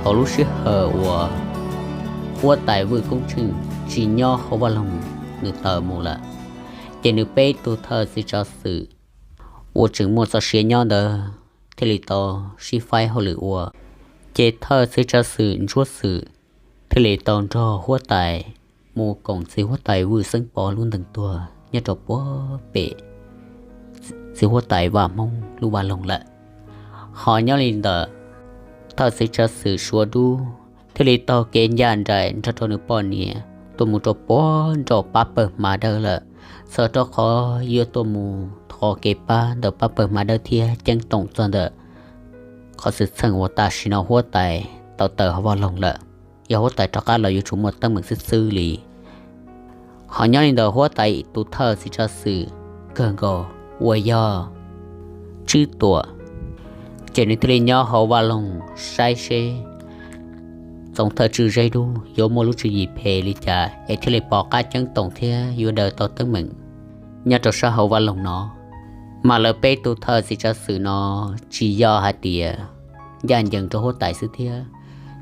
Thaum lub sij hawm uas huab tais Vwj Koob Tsheej tsis nyob hauv vaj loog, nws tawm mus lawm, ces nws peb tus thawj txiv tsav xwm uas tseem muaj txoj sia nyob ntawd thiaj li tau sib faib hauj lwm ua. Ces thawj txiv tsav xwm Ntsuab Xwm thiaj li tau nrog huab tais mus koom txiv huab tais Vwj Xeeb Pov lub ntees tuag nyob rau puag pem txiv huab tais Vaj Hmoob lub vaj loog lawm. Ho nyob li ntawm thawj txiv tsav xwm Suav Dub thiaj li taug kev ncaj nraim nrog rau nws poj niam tuaj mus rau puag nraum pab pawg hma dawb lawm, txhawm rau qhov yuav tuaj mus thov kev pab ntawm pab pawg hma dawb thiab ceeb toom txog ntawm qhov xwm txheej uas tam sim no huab tais tau tawm hauv vaj loog lawm. Yog huab tais rov qab los yuav tsum muaj teeb meem xwb xwb li. Ho nyob li ntawm huab tais tus thawj txiv tsav xwm kawg nkaus uas yog Tswb Tuam, ces nws thiaj li nyob hauv vaj loog saib seb txoov thawj tswj Zeb Dub yuav muaj lub tswv yim phem li cas es thiaj li pom qab ceeb toom thiab yuav daws tau teeb meem nyob rau sab hauv vaj loog no. Mas lawv peb tug thawj txiv tsav xwm no tsis yog hais tias ncaj ncees rau huab tais xwb thiab,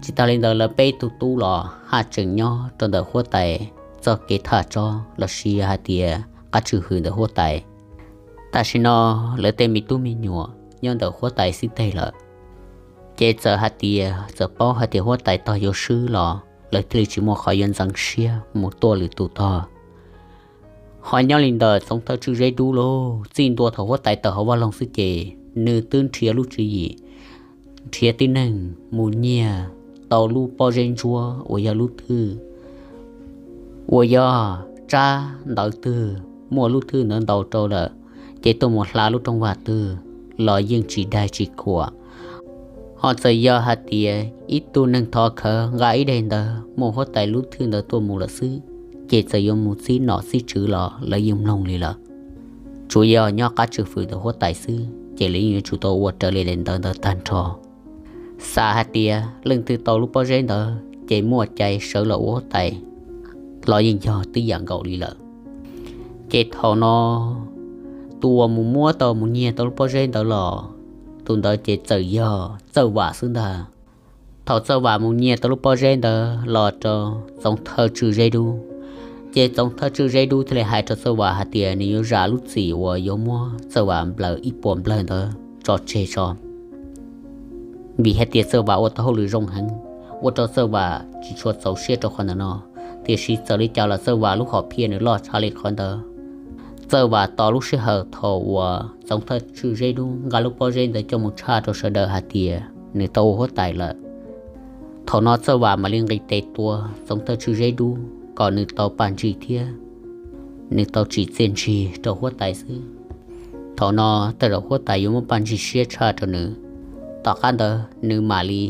tsis tas li ntawd lawv peb tug tub los haj tseem nyob rau ntawm huab tais txoj kev thaj tsob los sis hais tias qab tswj hwm ntawm huab tais. Tam sim no lawv tej me tub me nyuam nyob ntawm huab tais xib teg lawm, ces txawm hais tias txawm paub hais tias huab tais tog yuav swb los lawv thiaj li tsis muaj qhov yuav ntxeev siab mus tuaj lwm tus tog. Ho nyob li ntawm txoov thawj tswj Zeb Dub los txij ntua thaum huab tais tawm hauv vaj loog xwb ces nws twb nrhiav lub tswv yim, nrhiav tib neeg mus nyiag tau lub pob zeb ntsuab uas yog lub thwj uas yog tsab ntawv twg muaj lub thwj ntawd ntaus rau lawm, ces tuaj mus hla lub rooj vag twg los yeej tsis daig tsis khuam. Ho txawm yog hais tias ib tug neeg thov khawv nqa ib daim ntawv muaj huab tais lub thwj ntawd tuaj mus lawm xwb, ces txawm yuav mus txib nom txib tswv los lawv yeej mloog li lawm. Tsuas yog nyob qab tswj hwm ntawm huab tais xwb ces lawv yeej yuav tsum tau ua raws li daim ntawv ntawd tag nrho. Xav hais tias leej twg tau lub pob zeb ntawd ces muaj cai sawv los ua huab tais los yeej yog tib yam nkaus li lawm. Ces thaum no tus uas mus muab tau mus nyiag tau lub pob zeb ntawd los tus ntawd ces txawm yog Txawj Vam xwb ntag. Thaum Txawj Vam mus nyiag tau lub pob zeb ntawd los rau txoov thawj tswj Zeb Dub, ces txoov thawj tswj Zeb Dub thiaj li hais rau Txawj Vam hais tias nws yuav zam lub txim uas yuav muab Txawj Vam nplawm ib puas nplawg ntawd tso tseg tso. Vim hais tias Txawj Vam ua tau hauj lwm zoo heev, ua rau Txawj Vam tsis tshua txaus siab rau qhov ntawm no. Tiam sis txawm li cas los Txawj Vam lub hom phiaj nws loj tshaj li qhov ntawd. Txawj Vam tos lub sij hawm thaum uas txoov thawj tswj Zeb Dub nqa lub pob zeb ntawd coj mus tshaj rau sawv daws hais tias nws tau ua huab tais lawm. Thaum no Txawj Vam mam li nqis tes tua txoov thawj tswj Zeb Dub kom nws tau paj ntsig thiab nws tau tsim txiaj ntsig rau huab tais xwb. Thaum no tej zaum huab tais yuav muab paj ntsig siab tshaj rau nws. Tom qab ntawd nws mam li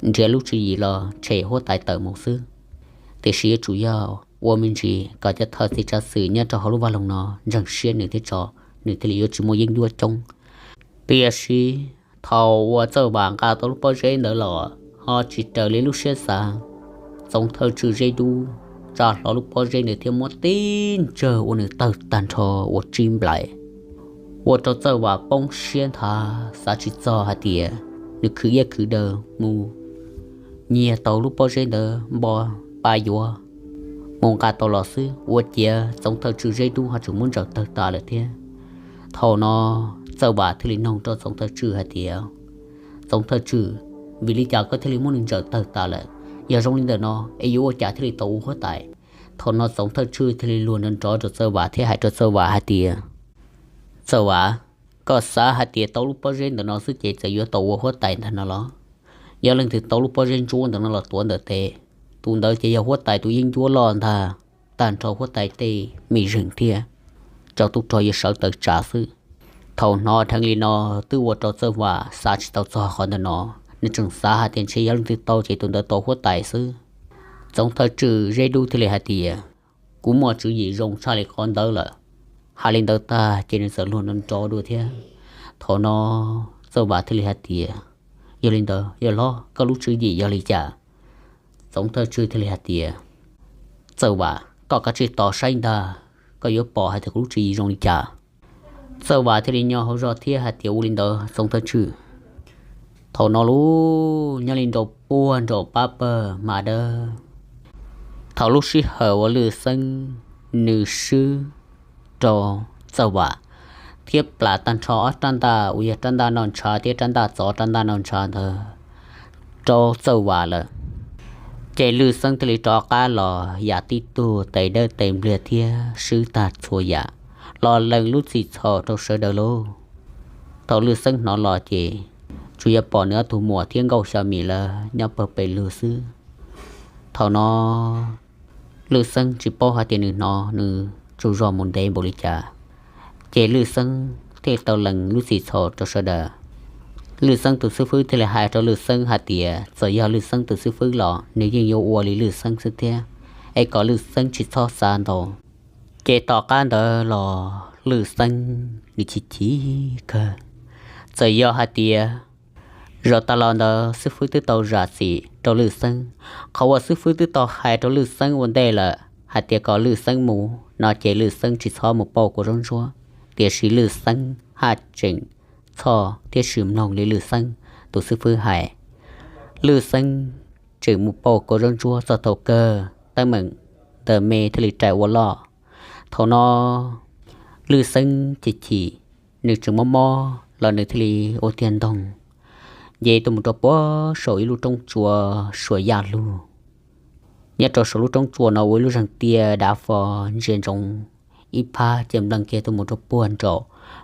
nrhiav lub tswv yim los tshem huab tais tawm mus xwb. Tiam sis yuav tsum yog ua me ntsis kom cov thawj txiv tsav xwm nyob rau hauv lub vaj loog no ntseeg siab nws thiab tso, nws thiaj li yuav tsis muaj yeeb ncuab coob. Tiam sis thaum uas Txawj Vam nqa tau lub pob zeb ntawd los ho tsis raws li lub siab xav, txoov thawj tswj Zeb Dub tsa hlo lub pob zeb ntawd thiab muab tib ntsawg ua nws tawg tag nrho ua tsib nplais, ua rau Txawj Vam poob siab nthav xav tsis txog hais tias nws khwv iab khwv daw mus nyiag tau lub pob zeb ntawd npo pa yuav mus nqa tau los xwb, ua ciav txoov thawj tswj Zeb Dub ho tseem muab ntsaws tawg tas lawm thiab. Thaum no Txawj Vam thiaj li noog rau txoov thawj tswj hais tias, Txoov thawj tswj, vim li cas koj thiaj li muab nws ntsaws tawg tas lawm? Yog zoo li ntawm no es yuav ua cas thiaj li tau ua huab tais? Thaum no txoov thawj tswj thiaj li luag nrov nrov rau Txawj Vam thiab hais rau Txawj Vam hais tias, Txawj Vam, koj xav hais tias tau lub pob zeb ntawm no xwb ces txawm yuav tau ua huab tais ntag no los? Yog leej twg tau lub pob zeb ntsuab ntawm no los tuav ntawm tes, tus ntawd ces yog huab tais tus yeeb ncuab loj ntag, tag nrho huab tais tej me zeem thiab tsaus tub rog yuav sawv tawm tsam xwb. Thaum hnov dheev li no twb ua rau Txawj Vam xav tsis tau txog qhov ntawm no, nws tseem xav hais tias ntshe yog leej twg tau ces tus ntawd tau huab tais xwb. Txoov thawj tswj Zeb Dub thiaj li hais tias, Kuv muaj tswv yim zoo tshaj li qhov ntawd lawm. Hais li ntawd tag ces nws txawm luag nrov nrov dua thiab. Thaum no Txawj Vam thiaj li hais tias, Yog li ntawd yog los koj lub tswv yim yog li cas? Txoov thawj tswj thiaj li hais tias, Txawj Vam, koj kav tsij tos saib ntag, koj yuav pom hais tias kuv lub tswv yim zoo li cas. Txawj Vam thiaj li nyo hauv zog thiab hais tias, Ua li ntawd txoov thawj tswj. Thaum no lub nyob li nraum puag nraum pab pawg hma dawb, thaum lub sij hawm uas Lwj Xeeb nws swb rau Txawj Vam thiab plam tag nrho ob rab ntaj uas yog rab ntaj noj ntshav thiab rab ntaj txov rab ntaj noj ntshav ntawd rau Txawj Vam lawm, ces Lwj Xeeb thiaj li rov qab los yam tib tug tes dawb tes npliag thiab swb tag txhua yam los lees lub txim txhaum rau sawv daws lauj. Thaum Lwj Xeeb hnov los ces tsuas yog pom nws ob tug muam thiab Nkauj Xyo Mim lawv nyob pawg pes lug xwb. Thaum no Lwj Xeeb tsis paub hais tias nws hnov nws tsaug zog mus ntev npaum li cas, ces Lwj Xeeb thiaj tau lees lub txim txhaum rau sawv daws. Lwj Xeeb tus xib fwb thiaj li hais rau Lwj Xeeb hais tias txawm yog Lwj Xeeb tus xib fwb los nws yeej yuav ua li Lwj Xeeb xwb thiab, es kom Lwj Xeeb tsis txhob xav ntau. Ces tom qab ntawd los Lwj Xeeb nws chim chim kawg. Txawm yog hais tias zaum tas los ntawd xib fwb twb tau zam txim rau Lwj Xeeb, qhov uas xib fwb twb tau hais rau Lwj Xeeb ua ntej lawm hais tias kom Lwj Xeeb mus no ces Lwj Xeeb tsis txhob mus pauj kua zaub ntsuab, tiam sis Lwj Xeeb haj tseem txhoj thiab tsis mloog li Lwj Xeeb tus xib fwb hais. Lwj Xeeb tseem mus pauj kua zaub ntsuab txog thaum kawg teeb meem ntawm me thiaj li rais ua loj. Thaum no Lwj Xeeb chim chim, nws tseem mob mob los nws thiaj li ua tiag ntoog nce tuaj mus rau puag saum ib lub roob tsua suam yaj lug. Nyob rau saum lub roob tsua no ua ib lub zeeg tiaj dav fo ntsia ntsoov ib phab ces nplees kiag tuaj mus rau puag nraum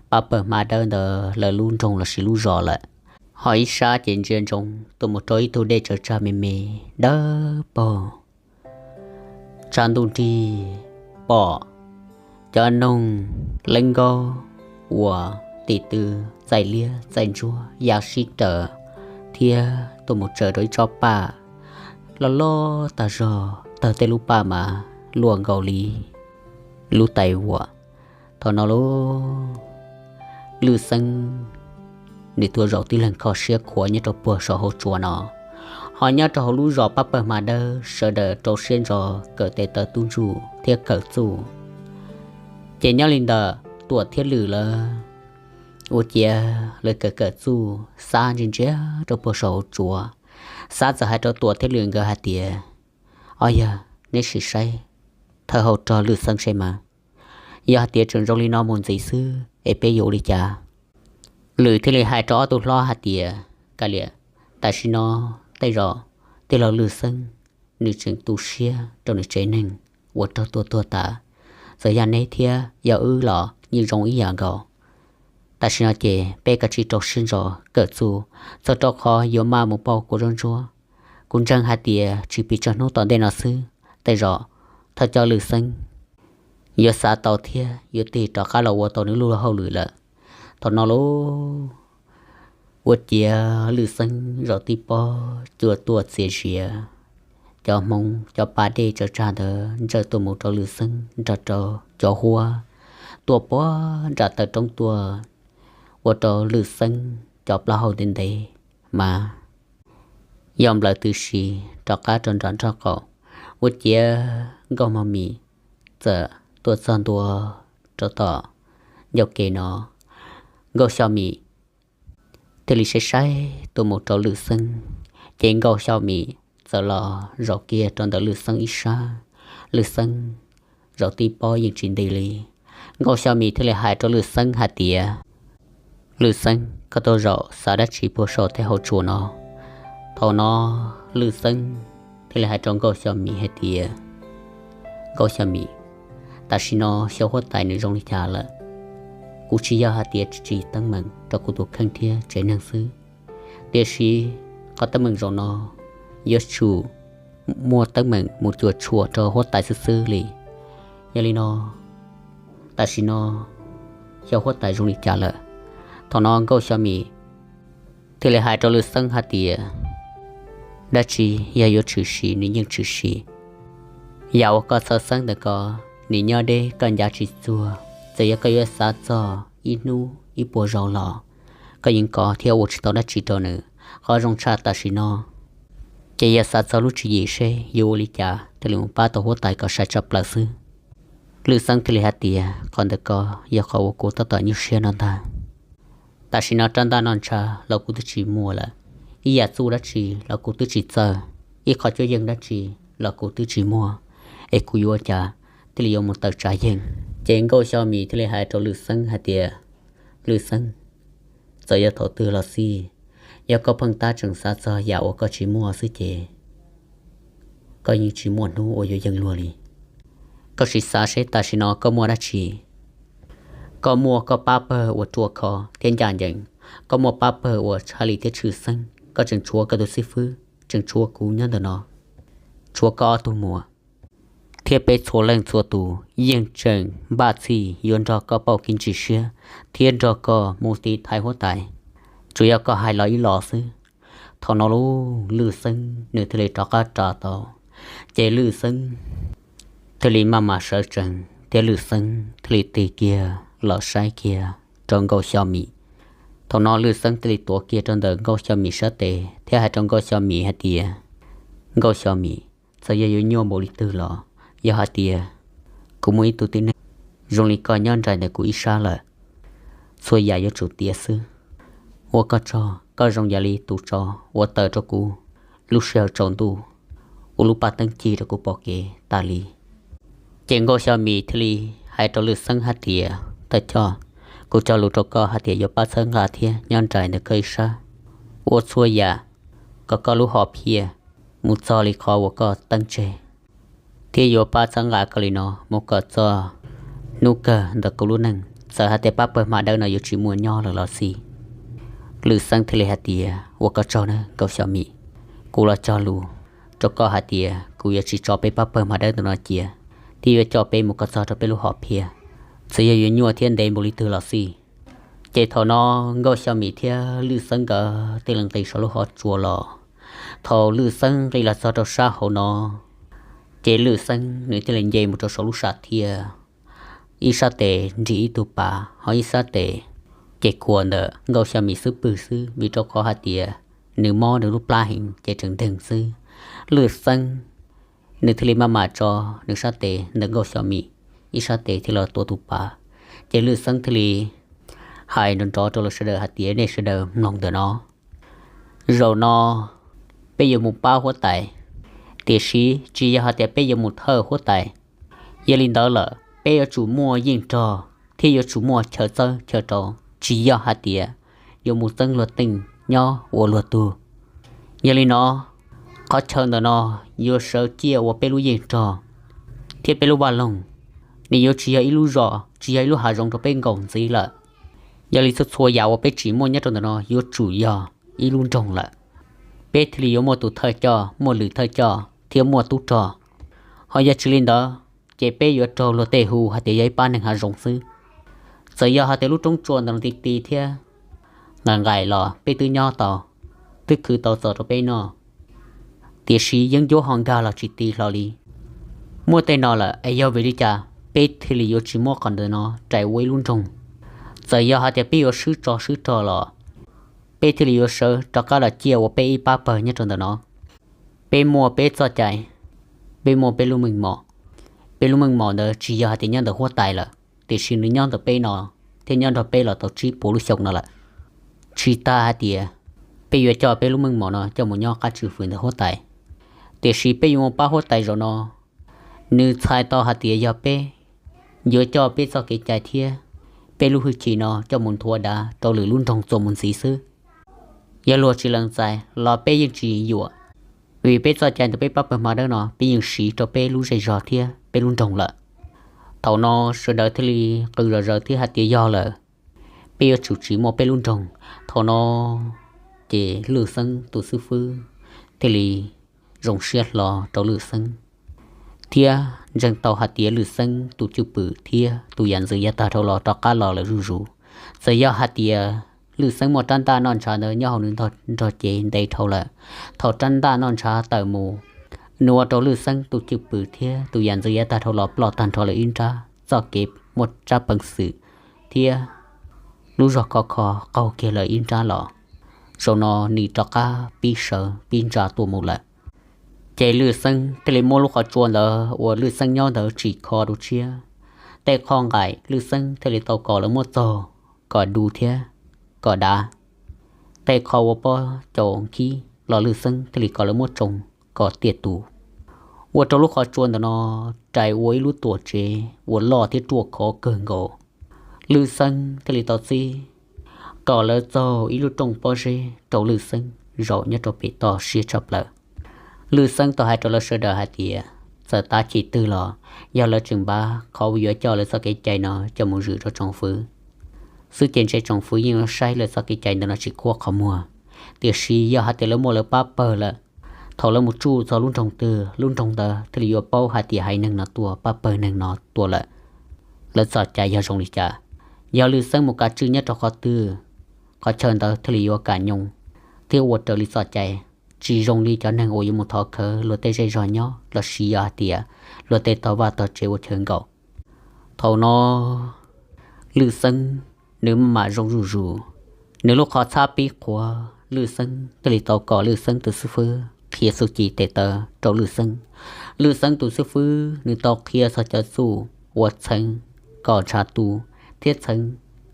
pab pawg hma dawb ntawd lawv lub nroog lossis lub zos lawm. Ho ib sab ces ntsia ntsoov tuaj mus rau ib tug dej tsaws tsag me me dawb paug. Tshav ntuj nrig pom cov noog leeb nkaub uas tim tw txaij liab txaij ntsuab ya sib raws thiab tuaj mus tsaws rau ib tsob paj loj loj tag zog, tawg tej lub paj mas luaj nkaus li lub tais vuam. Thaum no lauj, Lwj Xeeb nws tuaj zaum tib leeg kho siab khuav nyob rau puag saum hauv tsua no. Ho nyob rau hauv lub zos pab pawg hma dawb sawv daws rau siab ntso kawm tes taw tub ntsuj thiab kawm txuj. Ces nyob li ntawm Tuam thiab Lwm lawv ua ciav lawv kawm kawm txuj xab ntsia ntsia rau puag saum hauv tsua. Xab txawm hais rau Tuam thiab Lwm nkawd hais tias, Ob yawg, neb sim saib thawj hau rog Lwj Xeeb seb mas, yog hais tias tseem zoo li no mus ntxiv xwb es peb yuav ua li cas? Lwm thiaj li hais rau ob tug hlob hais tias, Kav liam, tam sim no tej zaum tij laug Lwj Xeeb nws tseem tu siab rau nws tsev neeg uas raug tua tuag tas. Txawm yog neb thiab yog wb los yeej zoo ib yam nkaus. Tam sim no ces peb kav tsij rau siab ntso kawm txuj, txog rau qhov yuav maj mus pauj kua zaub ntsuab. Kuv ntseeg hais tias tsis pes tsawg hnub tom ntej no xwb, tej zaum thawj coj Lwj Xeeb yuav xav tau thiab yuav tig rov qab los ua tau nws lub luag hauj lwm lawm. Thaum no lauj, ua ciav Lwj Xeeb zaum tib pob cua tuaj txias zias, cov hmoov cov pas dej tsaws tsag ntawd ntsawj tuaj mus rau Lwj Xeeb nrog rau cov huab tuaj puag nram taw roob tuaj, ua rau Lwj Xeeb cov plaub hau ntev ntev mas yog nplawm tws si rov qab rau nram nraub qaum. Ua ciav Nkauj Xyo Mim txawm tuaj txog ntua rau tom ncauj kev no, Nkauj Xyo Mim thiaj li saib saib tuaj mus rau Lwj Xeeb, ces Nkauj Xyo Mim txawm los zaum kiag rau ntawm Lwj Xeeb ib sab. Lwj Xeeb zaum tib pob yeej tsis nti li. Nkauj Xyo Mim thiaj li hais rau Lwj Xeeb hais tias, Lwj Xeeb, koj tuaj zaum xav dab tsi puag saum tej hauv tsua no? Thaum no Lwj Xeeb thiaj li hais rau Nkauj Xyo Mim hais tias, Nkauj Xyo Mim, tam sim no xyov huab tais nws zoo li cas lawm. Kuv tsis yog hais tias tsis teeb meem rau kuv tus kheej thiab tsev neeg xwb, tiam sis qhov teeb meem zaum no yuav tsum muaj teeb meem mus cuam tshuam rau huab tais xwb xwb li. Yog li no, tam sim no xyov huab tais zoo li cas lawm. Thaum no Nkauj Xyo Mim thiaj li hais rau Lwj Xeeb hais tias, dab tsi yog yuav tshwm sim nws yeej tshwm sim. Yam uas koj txhawj xeeb ntawm ko, nws nyob deb koj ncav tsis txuag. Txawm yog koj yuav xav txog ib hnub ib puas zaus los koj yeej kov thiab ua tsis tau dab tsi rau nws. Qhov zoo tshaj tam sim no ces yog xav txog lub tswv yim seb yuav ua li cas thiaj li mus pab tau huab tais kom sai tshaj plaws xwb. Lwj Xeeb thiaj li hais tias, qhov ntawm ko yog qhov uas kuv tab tom nyuaj siab no ntag. Tam sim no rab ntaj noj ntshav los kuv twb tsis muaj lawm, ib yam txuj dab tsi los kuv twb tsis txawj, ib qho cuab yeej dab tsi los kuv twb tsis muaj, es kuv yuav ua cas thiaj li yuav mus tawm tsam yeej? Ces Nkauj Xyo Mim thiaj li hais rau Lwm Xeeb hais tias, Lwm Xeeb, txawm yog thaum twg los xij, yog koj pheej tab tseem xav txog yam uas koj tsis muaj xwb ces koj yeej tsis muaj hnub uas yuav yeej luag li. Koj sim xav seb tam sim no koj muaj dab tsi? Koj muaj koj pab pawg uas ruaj khov thiab ncaj ncees, koj muaj pab pawg uas tshaj li thiab tshwj xeeb, koj tseem tshuav koj tus xib fwb, tseem tshuav kuv nyob ntawm no, tshuav koj ob tug muam, thiab peb txhua leej txhua tus yeej tseem npaj txhij yuav nrog koj pauj kev ntsim siab thiab nrog koj mus tiv thaiv huab tais. Tsuas yog koj hais los ib los xwb. Thaum no lub Lwm Xeeb nws thiaj li rov qab ras tau, ces Lwm Xeeb thiaj li maj mam sawv tsees thiab Lwm Xeeb thiaj li tig kiag los saib kiag rau Nkauj Xyo Mim. Thaum no Lwm Xeeb thiaj li tuav kiag rau ntawm Nkauj Xyo Mim sab tes thiab hais rau Nkauj Xyo Mim hais tias, Nkauj Xyo Mim, txawm yog yuav nyuaj npaum li twg los yog hais tias kuv muaj ib tug tib neeg zoo li koj nyob nraim ntawm kuv ib sab lawm, txhua yam yuav tsum tiav xwb. Ua koj tsaug, koj zoo yam li tus tsov uas tawm rau kuv lub sij hawm tsaus ntuj, ua lub paj teeb ci rau kuv pom kev tas li. Ces Nkauj Xyo Mim thiaj li hais rau Lwm Xeeb hais tias, Thawj coj, kuv cog lus rau koj hais tias yuav pab txhawb nqa thiab nyob nraim ntawm koj ib sab, ua txhua yam kom koj lub hom phiaj mus txog li qhov uas koj teeb tseg, thiab yuav pab txhawb nqa koj li no mus kom txog hnub kawg ntawm kuv lub neej. Txawm hais tias pab pawg hma dawb no yuav tsis muaj nyob lawm los xij. Lwm Xeeb thiaj li hais tias, Ua koj tsaug nawb Nkauj Xyo Mim, kuv los cog lus rau koj hais tias kuv yuav tsis tso peb pab pawg hma dawb ntawm no cia, thiab yuav coj peb mus kom txog rau peb lub hom phiaj, txawm yog yuav nyuaj thiab ntev npaum li twg los xij. Ces thaum no Nkauj Xyo Mim thiab Lwm Xeeb nkawd thiaj li nqis saum lub qhov tsua los. Thaum Lwm Xeeb nqis los txog rau sab hauv no, ces Lwm Xeeb nws thiaj li nce mus rau saum lub sam thiaj, ib sab tes nrig ib tug pav ho ib sab tes ces khuam ntawm Nkauj Xyo Mim xub pwg xwb, vim rau qhov hais tias nws mob nws lub plab heev ces tseem nteeg xwb. Lwm Xeeb nws thiaj li maj mam tso nws sab tes ntawm Nkauj Xyo Mim, ib sab tes thiaj los tuav tus pav. Ces Lwm Xeeb thiaj li hais nrov nrov rau lawv sawv daws hais tias, Nej sawv daws mloog ntawm no, zaum no peb yuav mus pab huab tais, tiam sis tsis yog hais tias peb yuav mus thawj huab tais. Yog li ntawd lawm peb yuav tsum muaj yeej rog thiab yuav tsum muaj chaw txawb chaw rau, tsis yog hais tias yuav mus txeeb luag teej nyob ua luag tug. Yog li no, qhov chaw ntawm no yuav sawv ciaj ua peb lub yeej rog thiab peb lub vaj loog. Nws yuav tsis yog ib lub zos, tsis yog ib lub hav zoov rau peb nkaum ntxiv lawm. Yog li txhua txhua yam uas peb tsim muaj nyob rau ntawm no yuav tsum yog ib lub nroog lawm. Peb thiaj li yuav muaj tus thawj coj, muaj lwm thawj coj thiab muaj tub rog. Ho yog tsis li ntawd, ces peb yuav raug luag tej hu hais tias yog ib pab neeg hav zoov xwb. Txawm yog hais tias lub roob tsua ntawm no ti ti thiab nqaim nqaim los peb twb nyob tau, twb khwv tau txos rau peb noj, tiam sis yeeb ncuab ho nkag los tsis ti hlo li. Muaj tej no lawm es yog vim li cas peb thiaj li yuav tsis muab qhov ntawm no rais ua ib lub nroog? Txawm yog hais tias peb yuav swb tso swb rog los peb thiaj li yuav sawv rov qab los ciaj ua peb ib pab pawg nyob rau ntawm no. Peb muaj peb txoj cai, peb muaj peb lub meej mom. Peb lub meej mom ntawd tsis yog hais tias nyob ntawm huab tais lawm, tiam sis nws nyob ntawm peb no thiab nyob nrog peb los tau tsib puas lub xyoo no lawm. Tsis tas hais tias peb yuav coj peb lub meej mom no coj mus nyob qab tswj fwm ntawm huab tais, tiam sis peb yuav mus pab huab tais zaum no. Nws txhais tau hais tias yog peb yuav coj peb txoj kev cai thiab peb lub hwj chim no coj mus nthuav dav rau lwm lub nroog txuas mus ntxiv xwb. Yog luag tsis lees txais los peb yeej tsis yuam, vim peb txoj cai ntawm peb pab pawg hma dawb no peb yeej siv rau peb lub zej zog thiab peb lub nroog lawm. Thaum no sawv daws thiaj li qw zom zaws thiab hais tias yog lawm, peb yuav tsum tsim muaj peb lub nroog. Thaum no ces Lwm Xeeb tus xib fwb thiaj li zoo siab hlo rau Lwm Xeeb, thiab ntseeg tau hais tias Lwm Xeeb tus cwj pwm thiab tus yam ntxwv yav tag dhau los rov qab los lawm zuj zus. Txawm yog hais tias Lwm Xeeb muaj rab ntaj noj ntshav ntawd nyob hauv nws nrog cev ntev dhau lawm, thaum rab ntaj noj ntshav tawm mus, nws ua rau Lwm Xeeb tus cwj pwm thiab tus yam ntxwv yav tag dhau los ploj tag nrho lawm ib nrab, txoj kev muaj tsab peev xwm thiab lub zog khov kho qaug kiag lawm ib nrab los. Zaum no nws rov qab pib sawv pib ntsa tuaj mus lawm. Ces Lwm Xeeb thiaj li muab lub qhov tsua ntawd uas Lwm Xeeb nyob ntawd tsim kho dua tshiab. Tej qho nqaim Lwm Xeeb thiaj li tau kom lawv muab txaug kom du thiab kom dav. tej qho ua pob caus nkhib los Lwj Xeeb thiaj li kom lawv muab tsoo kom tiaj tus. Ua rau lub qhov tsua ntawm no rais ua ib lub tuam tsev uas loj thiab ruaj khov kawg nkaus. Lwj Xeeb thiaj li tau txib kom lawv txaug ib lub rooj pob zeb rau Lwj Xeeb zaum nyob rau pem toj siab tshaj plaws. Lwj Xeeb tau hais rau lawv sawv daws hais tias txawm tav chiv twg los yog lawv tseem npaj qhov uas yuav coj lawv txoj kev cai no coj mus zwm rau tsoom fwv xwb ces ntshe tsoom fwv yeej saib lawv txoj kev cai ntawm no tsis qhuab qhov muag. Tiam sis yog hais tias lawv muaj lawv pab pawg lawm, thaum lawv mus tsuj txog lub nroog twg lub nroog ntawd thiaj li yuav paub hais tias haiv neeg no tuaj pab pawg neeg no tuaj lawm. Lawv txoj cai yog zoo li cas, yog Lwj Xeeb mus kav tswj nyob rau qhov twg, qhov chaw ntawd thiaj li yuav kam nyoog thiab ua raws li txoj cai, tsis zoo li cov neeg uas yuav mus thov khawv luag tej zej zog nyob los sis yog hais tias luag tej tog vaj tog tsev ua chaw nkaum. Thaum no Lwj Xeeb nws maj mam zoo zuj zus, nws lub qhov txhab pib qhuav, Lwj Xeeb thiaj li tau kom Lwj Xeeb tus xib fwb qhia txuj ci tes taw rau Lwj Xeeb. Lwj Xeeb tus xib fwb nws tau qhia txog cov txuj ua txheeb kom ntshav tu thiab txheeb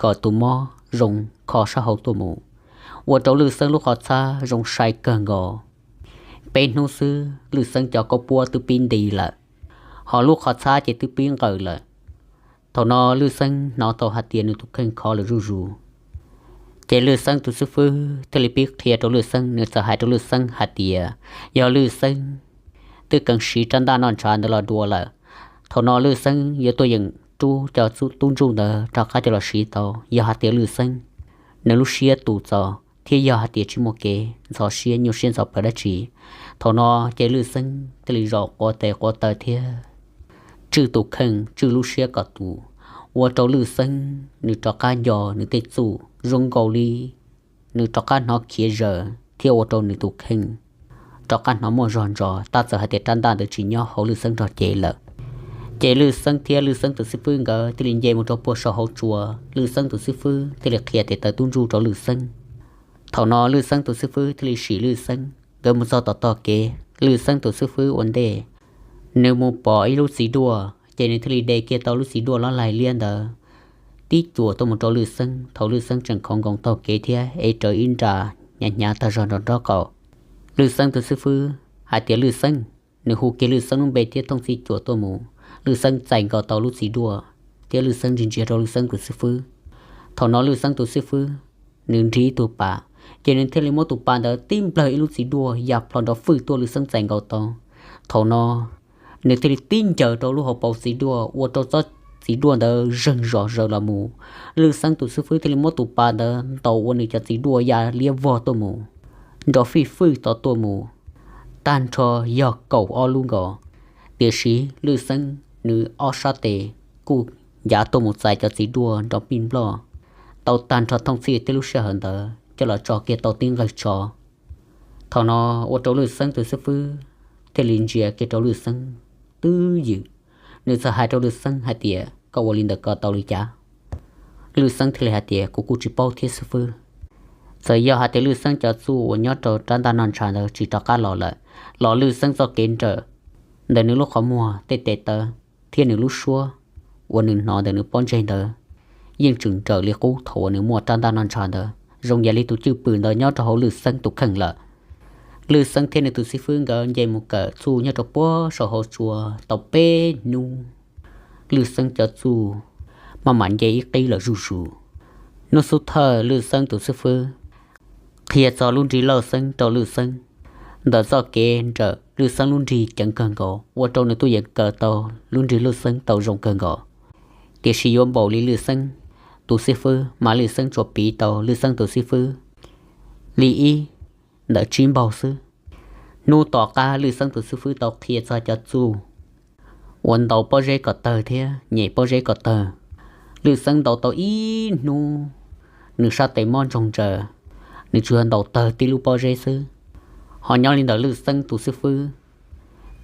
kom tus mob zoo kho sab hauv tuaj mus, ua rau Lwj Xeeb lub qhov txhab zoo sai kawg nkaus. Peb hnub xwb Lwj Xeeb cov kaub puab twb pib nti lawm, ho lub qhov txhab ces twb pib nqawm lawm. Thaum no Lwj Xeeb hnov tau hais tias nws tus kheej khov lawm zuj zus, ces Lwj Xeeb tus xib fwb thiaj li pib qhia rau Lwj Xeeb. Nws txawm hais rau Lwj Xeeb hais tias yog Lwj Xeeb twb kheev siv rab ntaj noj ntshav ntawd los dua lawm, thaum no Lwj Xeeb yuav tuaj yeem rub cov tub ntsuj ntawd rov qab coj los siv tau yog hais tias Lwj Xeeb nws lub siab tu txaus thiab yog hais tias tsis muaj kev ntxhov siab nyuaj siab ntxhov plawv dab tsi. Thaum no ces Lwj Xeeb thiaj li zaum quav tes quav taw thiab tswj tus kheej tswj lub siab kom tus, ua rau Lwj Xeeb nws rov qab nco nws tej txuj zoo nkaus li nws rov qab hnov khiav zaws thiab ua rau nws tus kheej rov qab hnov muaj zog ntsos tab txawm hais tias rab ntaj ntawd tsis nyob hauv Lwj Xeeb nrog cev lawm. Ces Lwj Xeeb thiab Lwj Xeeb tus xib fwb nkawd thiaj li nce mus rau puag saum hauv tsua. Lwj Xeeb tus xib fwb thiaj li qhia tes taw tub ntsuj rau Lwj Xeeb. Thaum no Lwj Xeeb tus xib fwb thiaj li sim Lwj Xeeb nkawd mus txog tom tog kev. Lwj Xeeb tus xib fwb ua ntej, nws mus pom ib lub txiv duaj ces nws thiaj li de kiag tau lub txiv duaj lob laig liab ntawd tib cuam tuaj mus rau Lwj Xeeb thaum Lwj Xeeb tseem khoov nkoos taug kev thiab ev rawv ib nra hnyav hnyav tag zog nrov nrob qaum. Lwj Xeeb tus xib fwb hais tias Lwj Xeeb, nws hu kiag Lwj Xeeb lub npe thiab thooj txhij cuam tuaj mus. Lwj Xeeb txais nkaus tau lub txiv duaj thiab Lwj Xeeb ntsia ntsia rau Lwj Xeeb tus xib fwb. Thaum no Lwj Xeeb tus xib fwb nws nrig ib tug pas, ces nws thiaj li muab tus pas ntawd tib nplawg ib lub txiv duaj ya plho nrov fwj tuaj Lwj Xeeb txais nkaus tau. Thaum no nws thiaj li tib ncaws rau lub hauv paus txiv duaj ua rau tsob txiv duaj ntawd zeeg zom zaws los mus. Lwj Xeeb tus xib fwb thiaj li muab tus pas ntawd ntaus ua nws cov txiv duaj ya liab vog tuaj mus, nrov fij fwj tod tuaj mus, tag nrho yog kaum ob lub nkaus. Tiam sis Lwj Xeeb nws ob sab tes kuj ncav tuaj mus txais cov txiv duaj nrov pij nploj tau tag nrho thooj txhij thiab lub sij hawm ntawd coj los tso kiag tau tib nqawj tso. Thaum no ua rau Lwj Xeeb tus xib fwb thiaj li ntsia kiag rau Lwj Xeeb twb ywm. Nws txawm hais rau Lwj Xeeb hais tias, koj ua li ntawd ko tau li cas? Lwj Xeeb thiaj li hais tias, kuv kuj tsis paub thiab xib fwb. Txawm yog hais tias Lwj Xeeb cov txuj uas nyob rau rab ntaj noj ntshav ntawd tsis rov qab los lawm, los Lwj Xeeb txoj kev nrawm ntawm nws lub qhov muag, tej tes taw thiab nws lub suab uas nws hnov ntawm nws pob ntseg ntawd yeej tseem nrawm li qub thaum uas nws muaj rab ntaj noj ntshav ntawd, zoo yam li tus cwj pwm ntawd nyob rau hauv Lwj Xeeb tus kheej lawm. Lwj Xeeb thiab nws tus xib fwb nkawd nce mus kawm txuj nyob rau puag saum hauv tsua tau peb hnub, Lwj Xeeb cov txuj maj mam nce ib qib lawm zuj zus. Hnub xub thawj Lwj Xeeb tus xib fwb qhia txog lub nrig Lawj Xeeb rau Lwj Xeeb. Ntawm txoj kev nrawm Lwj Xeeb lub nrig ceev kawg nkaus ua rau nws tuaj yeem kawm tau lub nrig Lawj Xeeb tau zoo kawg nkaus. Tiam sis yuav npaum li Lwj Xeeb tus xib fwb mas Lwj Xeeb tsuas piv tau Lwj Xeeb tus xib fwb li ib ntawm tsib npaug xwb. Hnub tom qab Lwj Xeeb tus xib fwb tau qhia txog cov txuj uas ntaus pob zeb kom tawg thiab nyem pob zeb kom tawg. Lwj Xeeb ntaus tau ib hnub, nws sab tes mob ntsoog ntsaws, nws tsuas yog ntaus tawg tib lub pob zeb xwb. Ho nyob li ntawm Lwj Xeeb tus xib fwb,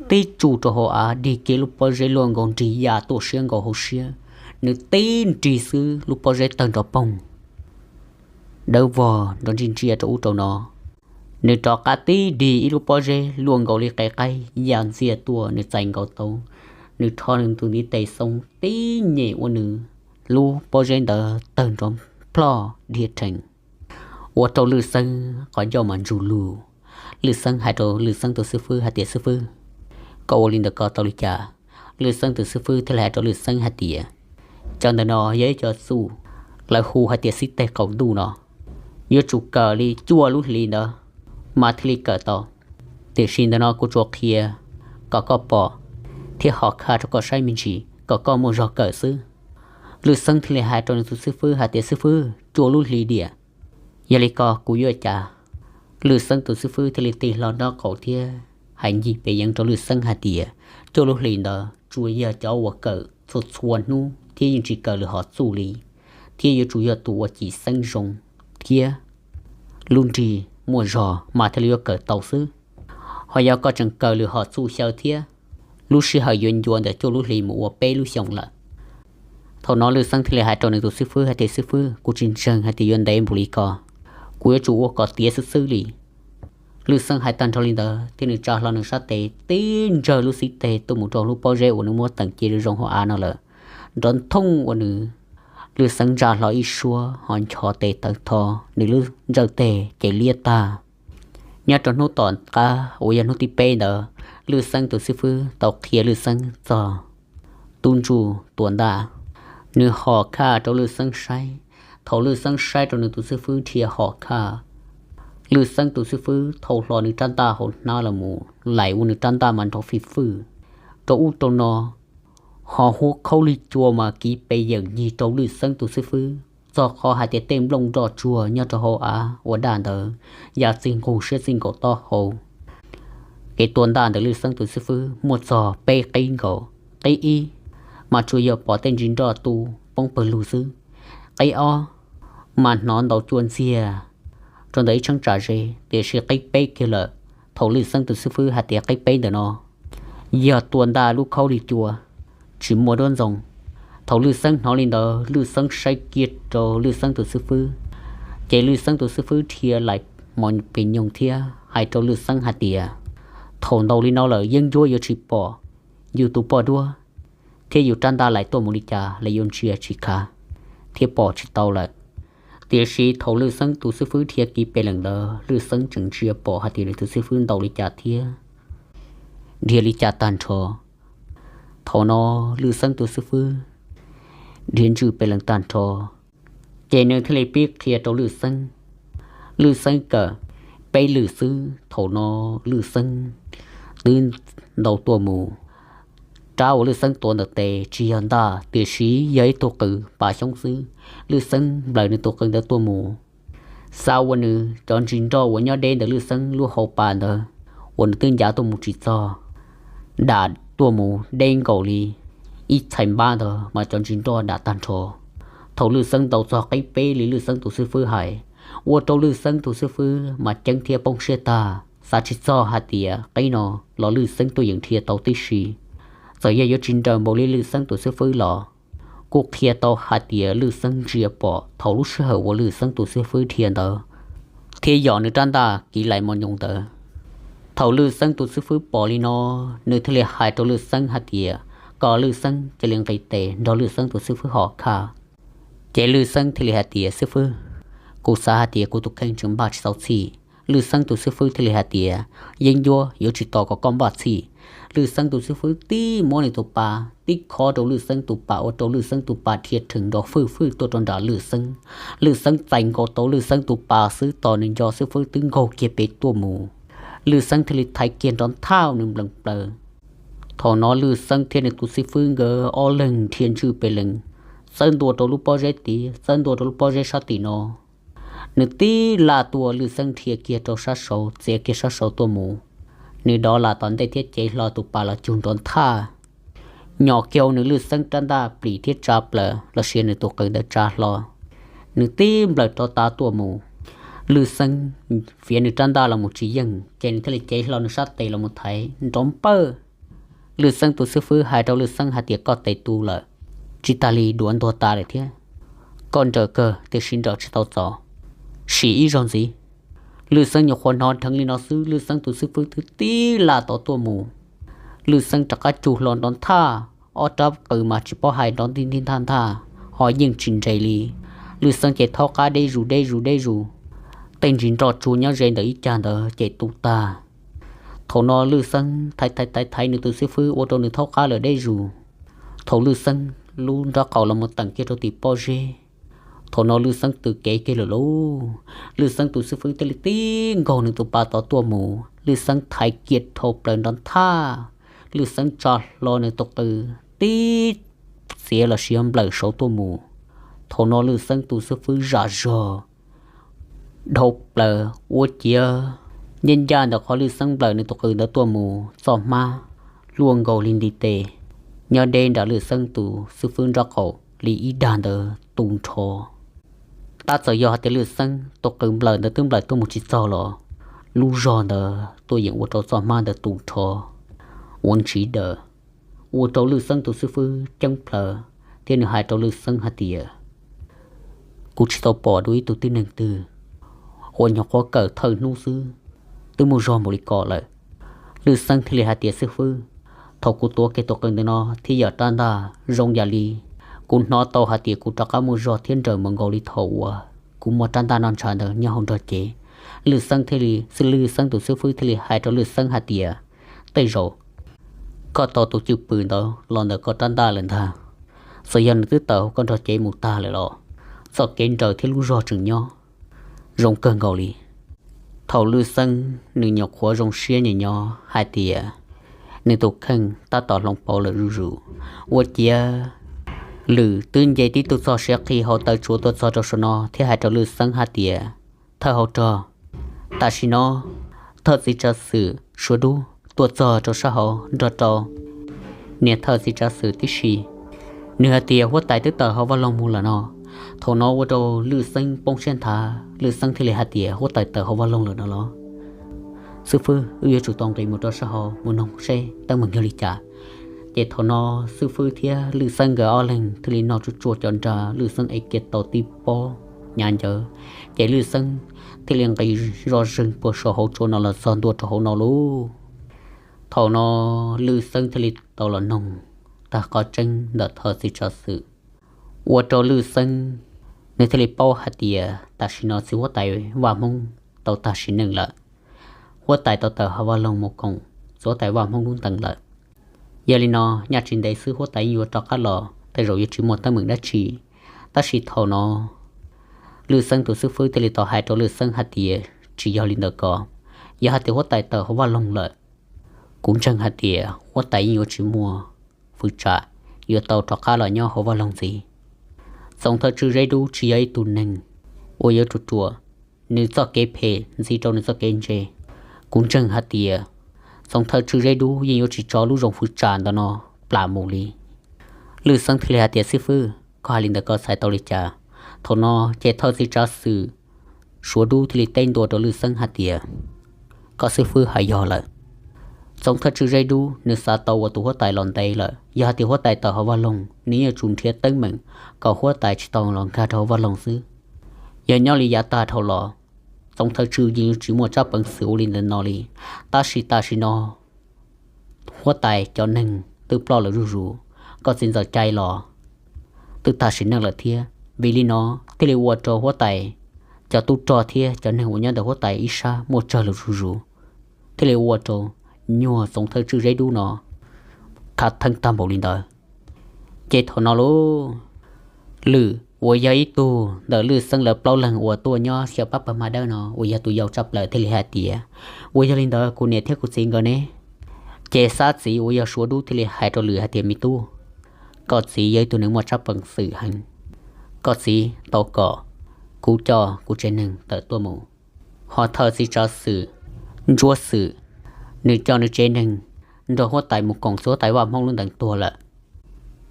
tib tsuj rau hauv av dig kiag lub pob zeb luaj nkaus nrig ya tuaj siab nkaus hauv siab, nws tib nrig xwb lub pob zeb tawg nrov poog dawb vog nrov ntsia ntsia rau ub rau no. Nws rov qab tib dig ib lub pob zeb luaj nkaus li qe qaib ya ntxiag tuaj, nws txais nkaus tau, nws rho nws tus ntiv tes xoo tib nyem ua nws lub pob zeb ntawd tawg nrov ploj dhia rhees. ua rau Lwj Xeeb qhov ncauj mas ntsug lug. Lwj Xeeb hais rau Lwj Xeeb tus xib fwb hais tias, Xib fwb, koj ua li ntawd ko tau li cas? Lwj Xeeb tus xib fwb thiaj li hais rau Lwj Xeeb hais tias, Cov ntawm no yog ib co txuj lawv hu hais tias xib teg qaum ntuj no, yuav tsum kawm li cuaj lub hlis ntawd mas thiaj li kawm tau. Tiam sis ntawm no kuv tsuas qhia kom koj pom thiab hom khaj rau koj saib me ntsis kom koj muaj zog kawm xwb. Lwj Xeeb thiaj li hais rau nws tus xib fwb hais tias, Xib fwb, cuaj lub hlis diam, yog li ko kuv yuav ua cas? Lwj Xeeb tus xib fwb thiaj li tig hlo nraub qaum thiab hais ncig pes yeev rau Lwj Xeeb hais tias, Cuaj lub hlis ntawd tsuas yog cov uas kawm txhua txhua hnub thiab yeej tsis kawm lwm hom txuj li, thiab yuav tsum yog tus uas cim xeeb zoo thiab lub nrig muaj zog mas thiaj li yuav kawm tau xwb. Ho yog koj tseem kawm lwm hom txuj xyaw thiab, lub sij hawm yuav ncua ntawm cuaj lub hlis mus ua peb lub xyoos lawm. Thaum no Lwj Xeeb thiaj li hais rau nws tus xib fwb hais tias, Xib fwb, kuv tsis ntseeg hais tias yuav ntev npaum li ko, kuv yuav tsum ua kom tiav xwb xwb li. Lwj Xeeb hais tag nrho li ntawd thiab nws tsa hlo nws sab tes tib ntsawg lub xib teg tuaj mus rau lub pob zeb uas nws muab teem cia zoo hauv av no lawm. Nrov nthoob ua nws, Lwj Xeeb ntsa hlo ib suab ho ncho tes tawv tho, nws lub ntsawj teg ces liab tag. Nyob rau hnub tom qab uas yog hnub thib peb ntawd, Lwj Xeeb tus xib fwb tau qhia Lwj Xeeb txog tub ntsuj tua ntaj. Nws hom khaj rau Lwj Xeeb saib. Thaum Lwj Xeeb saib rau nws tus xib fwb dhia hom khaj, Lwj Xeeb tus xib fwb thau hlo nws rab ntaj hauv hnab los mus laim ua nws rab ntaj mas nrov fij fwj rau ub rau no, ho huab khaub lig cua mas kiv pes yawm ncig rau Lwj Xeeb tus xib fwb, txog qhov hais tias tej nplooj nroj tsuag nyob rau hauv av ua daj ntawd ya txij nqug siab txij nkaus taub hau. Kev tua ntaj ntawm Lwj Xeeb tus xib fwb muaj txog peb qib nkaus. Qib ib mas tsuas yog pom tej ntsis nroj tu poob pawg lug xwb. Qib ob mas hnov ntaus cua ntxiag rau ntawm ib cheeb tsam ze, tiam sis qib peb kiag lawm, thaum Lwj Xeeb tus xib fwb hais tias qib peb ntawm no yog tua ntaj lub khaub lig cua, tsis muaj duab ntxoo. Thaum Lwj Xeeb hnov li ntawd, Lwj Xeeb saib kiag rau Lwj Xeeb tus xib fwb, ces Lwj Xeeb tus xib fwb dhia laim mos pes nyoos thiab hais rau Lwj Xeeb hais tias, Thaum ntaus li no lawm yeeb ncuab yuav tsis pom yus tus poj duab, thiab yus rab ntaj laim tuaj mus li cas los yuav ntsia tsis khav thiab pom tsis tau lawm. Tiam sis thaum Lwj Xeeb tus xib fwb dhia kiv pes lees ntawd, Lwj Xeeb tseem ntsia pom hais tias nws tus xib fwb ntaus li cas thiab dhia li cas tag nrho. Thaum no Lwj Xeeb tus xib fwb dhia ntswj pes lees tag nrho, ces nws thiaj li pib qhia rau Lwj Xeeb. Lwj Xeeb kawm peb lwm xwb, thaum no Lwj Xeeb twb ntaus tuaj mus. Rab uas Lwj Xeeb tuav ntawm tes tsis yog ntaj, tiam sis yog ib tug qws pas xyoob xwb. Lwj Xeeb nplawm nws tus qws ntawd tuaj mus, xav ua nws cov ntsis nroj uas nyob deb ntawm Lwj Xeeb lub hauv pas ntawd uas nws twb ncav tuaj mus tsis txog, dam tuaj mus deb nkaus li ib txhais npab ntawd mas cov ntsis nroj dam tag nrho. Thaum Lwj Xeeb ntaus txog qib peb li Lwj Xeeb tus xib fwb hais, ua rau Lwj Xeeb tus xib fwb mas ceeb thiab poob siab tag, xav tsis txog hais tias qib no los Lwj Xeeb tuaj yeem dhia tau tib si. Txawm yog yuav tsis nrawm npaum li Lwj Xeeb tus xib fwb los kuj qhia tau hais tias Lwj Xeeb ntsia pom thaum lub sij hawm uas Lwj Xeeb tus xib fwb dhia ntawd thiab yog nws rab ntaj kiv laim mos nyoos ntawd. Thaum Lwj Xeeb tus xib fwb pom li no, nws thiaj li hais rau Lwj Xeeb hais tias kom Lwj Xeeb cia li nqis tes nrog Lwj Xeeb tus xib fwb hom khaj. Ces Lwj Xeeb thiaj li hais tias, Xib fwb, kuv xav hais tias kuv tus kheej tseem npaj tsis tau txhij. Lwj Xeeb tus xib fwb thiaj li hais tias, Yeeb ncuab yuav tsis tos kom koj npaj txhij. Lwj Xeeb tus xib fwb tib muab nws tus pas tib khob rau Lwj Xeeb tus pas ua rau Lwj Xeeb tus pas dhia rhees nrov fwj fwj tuaj rau nram Lwj Xeeb. Lwj Xeeb txais nkaus tau Lwj Xeeb tus pas xwb tos nws nco xib fwb twb nkaug kiag pem tuaj mus. Lwj Xeeb thiaj li thaiv kiag nrov nthaj nws nplees plaws. Thaum no Lwj Xeeb thiab nws tus xib fwb nkawd ob leeg dhia ntswj pes lees, txawb ntua rau lub pob zeb tid, txawb ntua rau lub pob zeb sab tim no. Nws tib laj tuaj, Lwj Xeeb dhia kiag rau sab saud, txiav kiag sab saud tuaj mus. Nws dov lam tom ntej thiab cev hlo tus pas los cug nrov nthaj, nyom kiag nws Lwj Xeeb rab ntaj plim thiab tsa plaws los sis nws tus qws ntawd tsa hlo. Nws tib nplawm rov tav tuaj mus, Lwj Xeeb fiav nws rab ntaj los mus tsis yeej, ces nws thiaj li cev hlo nws sab tes los mus thaiv nrov npawj. Lwj Xeeb tus xib fwb hais rau Lwj Xeeb hais tias, Koj tes tu lawm, tsis tas li duav ntuag tas lawm thiab. Koj nrawm kawg tiam sis nrawm tsis tau txaus, sim ib zaug ntxiv. Lwj Xeeb nyuam qhuav hnov dheev li no xwb, Lwj Xeeb tus xib fwb twb tib laj tom tuaj mus. Lwj Xeeb rov qab cug hlo nrov nthaj, ob rab qws mas tsis paub hais nrov ntij ntij nthaj nthaj, ho yeej tsis nres li. Lwj Xeeb ces thaub qab deb zus deb zus deb zus, tej ntsis nroj tsuag nyob ze ntawm ib cag ntawd ces tu tag. Thaum no Lwj Xeeb thaiv thaiv thaiv thaiv nws tus xib fwb ua rau nws thaub qab lawm deb zus. Thaum Lwj Xeeb lub nrob qaum los mus teem kiag rau tim pob zeb, thaum no Lwj Xeeb tws kev kiag lawm lauj. Lwj Xeeb tus xib fwb thiaj li tib nkaug nws tus pas tod tuaj mus, Lwj Xeeb thaiv kiag dhau plaws nrov nthaj, Lwj Xeeb tsa hlo nws tus qws tib txiav los sis yog nplawm saud tuaj mus. Thaum no Lwj Xeeb tus xib fwb zam zog dhau plaws ua ciav ncaj ncaj ntawm qhov Lwj Xeeb nplawm nws tus qws ntawd tuaj mus txoj hmab luaj nkaus li ntiv tes nyob deb nram Lwj Xeeb tus xib fwb nrob qaum li ib dag ntawd tu nrho. Tab txawm yog hais tias Lwj Xeeb tus qws nplawm ntawd twb nplawm tuaj mus tsis txog los lub zog ntawd tuaj yeem ua rau txoj hmab ntawd tu nrho ua ntsiv daws, ua rau Lwj Xeeb tus xib fwb ceeb plhaws thiab nws hais rau Lwj Xeeb hais tias, kuv tsis tau pom dua ib tug tib neeg twg uas nyuam qhuav kawm thawj hnub xwb twb muaj zog npaum li ko lawm. Lwj Xeeb thiaj li hais tias, xib fwb, thaum kuv tuav kiag tus qws ntawm no thiab yam rab ntaj zoo yam li kuv hnov tau hais tias kuv rov qab muaj zog thiab nrawm mus nkaus li thaum uas kuv muaj rab ntaj noj ntshav ntawd nyob hauv nrog cev. Lwj Xeeb thiaj li, Lwj Xeeb tus xib fwb thiaj li hais rau Lwj Xeeb hais tias, tej zaum koj tau tus cwj pwm ntawd los ntawm koj rab ntaj lawm ntag. Txawm yog nws twb tawm hauv koj nrog cev mus tag lawm los txoj kev nrawm thiab lub zog tseem nyob zoo kawg nkaus li. Thaum Lwj Xeeb nws nyuam qhuav zoo siab nyiam nyob hais tias nws tus kheej tab tom hloov pauv lawm zuj zus, ua ciav Lwm twb nce tib tug txog siav qhi hauv taw tsuav tuaj txog rau saum no thiab hais rau Lwj Xeeb hais tias, thawj hauv rog, tam sim no thawj txiv tsav xwm Suav Dub tuaj txog rau sab hauv nrog rau niam thawj txiv tsav xwm tib si. Nws hais tias huab tais twb tawm hauv vaj loog mus lawm no. Thaum no ua rau Lwj Xeeb poob siab nthav, Lwj Xeeb thiaj li hais tias, huab tais tawm hauv vaj loog lawm no los? Xib fwb, wb yuav tsum tau nqis mus rau sab hauv mus noog seb teeb meem yog li cas. Ces thaum no xib fwb thiab Lwj Xeeb nkawd ob leeg thiaj li noj tsuj tsuaj cov nra, Lwj Xeeb ev kiag tau tib pob hnyav ncawv, ces Lwj Xeeb thiaj li nqis zoj zeeg puag saum hauv tsua no los txog ntua rau hauv no lauj. Thaum no Lwj Xeeb thiaj li tau los noog tag qhov tseeb ntawm thawj txiv tsav xwm, ua rau Lwj Xeeb nws thiaj li paub hais tias tam sim no txiv huab tais Vaj Hmoob tau tag sim neej lawm. Huab tais tau tawm hauv vaj loog mus koom txiv huab tais Vaj Hmoob lub ntees lawm. Yog li no, nyob tsis ntev xwb huab tais yeej yuav rov qab los, tej zaum yuav tsis muaj teeb meem dab tsi. Tab sis thaum no Lwj Xeeb tus xib fwb thiaj li tau hais rau Lwj Xeeb hais tias, tsis yog li ntawd ko, yog hais tias huab tais tawm hauv vaj loog lawm, kuv ntseeg hais tias huab tais yeej yuav tsis muaj fwv tsam yuav tau rov qab los nyob hauv vaj loog ntxiv. Txoov thawj tswj Zeb Dub tsis yog ib tug neeg uas yuav ruam ruam, nws txoj kev phem ntxiv rau nws txoj kev ntse. Kuv ntseeg hais tias txoov thawj tswj Zeb Dub yeej yuav tsis tso lub zoo fwv tsam ntawm no plam mus li. Lwj Xeeb thiaj li hais tias, xib fwb, koj hais li ntawd koj xav tau li cas? Thaum no ces thawj txiv tsav xwm Suav Dub thiaj li teb ntua rau Lwj Xeeb hais tias, koj xib fwb hais yog lawm. Txoov thawj tswj Zeb Dub nws xav tau ua tus huab tais los ntev lawm, yog hais tias huab tais tawm hauv vaj loog nws yeej yuav tsum nrhiav teeb meem kom huab tais tsis tau los nkag rau hauv vaj loog xwb. Yog nyob li yav tag dhau los, txoov thawj tswj yeej yuav tsis muaj tsab peev xwm ua li ntawm no li. Tab sis tam sim no huab tais cov neeg twb ploj lawm zuj zus, koj txiv ntxawm cai los twb tag sim neej lawm thiab. Vim li no thiaj li ua rau huab tais cov tub rog thiab cov neeg uas nyob ntawm huab tais ib sab muaj tsawg lawm zuj zus, thiaj li ua rau nyuag txoov thawj tswj Zeb Dub no khav theeb tag npaum li ntawd. Ces thaum no lauj, Lwm uas yog ib tug ntawm Lwj Xeeb lawv plaub leeg uas tuaj nyob xyaw pab pawg Hma Dawb no uas yog tus yau tshaj plaws thiaj li hais tias, uas yog li ntawd kuv niam thiab kuv txiv nkawd ne? Ces xab txiv uas yog Suav Dub thiaj li hais rau Lwm hais tias, me tub, koj txiv yog ib tug neeg muaj tsab peev xwm heev. Koj txiv tau kom kuv coj kuv tsev neeg tawm tuaj mus, ho thawj txiv tsav xwm Ntsuab Xwm, nws coj nws tsev neeg nrog huab tais mus koom txiv huab tais Vaj Hmoob lub ntees tuag lawm.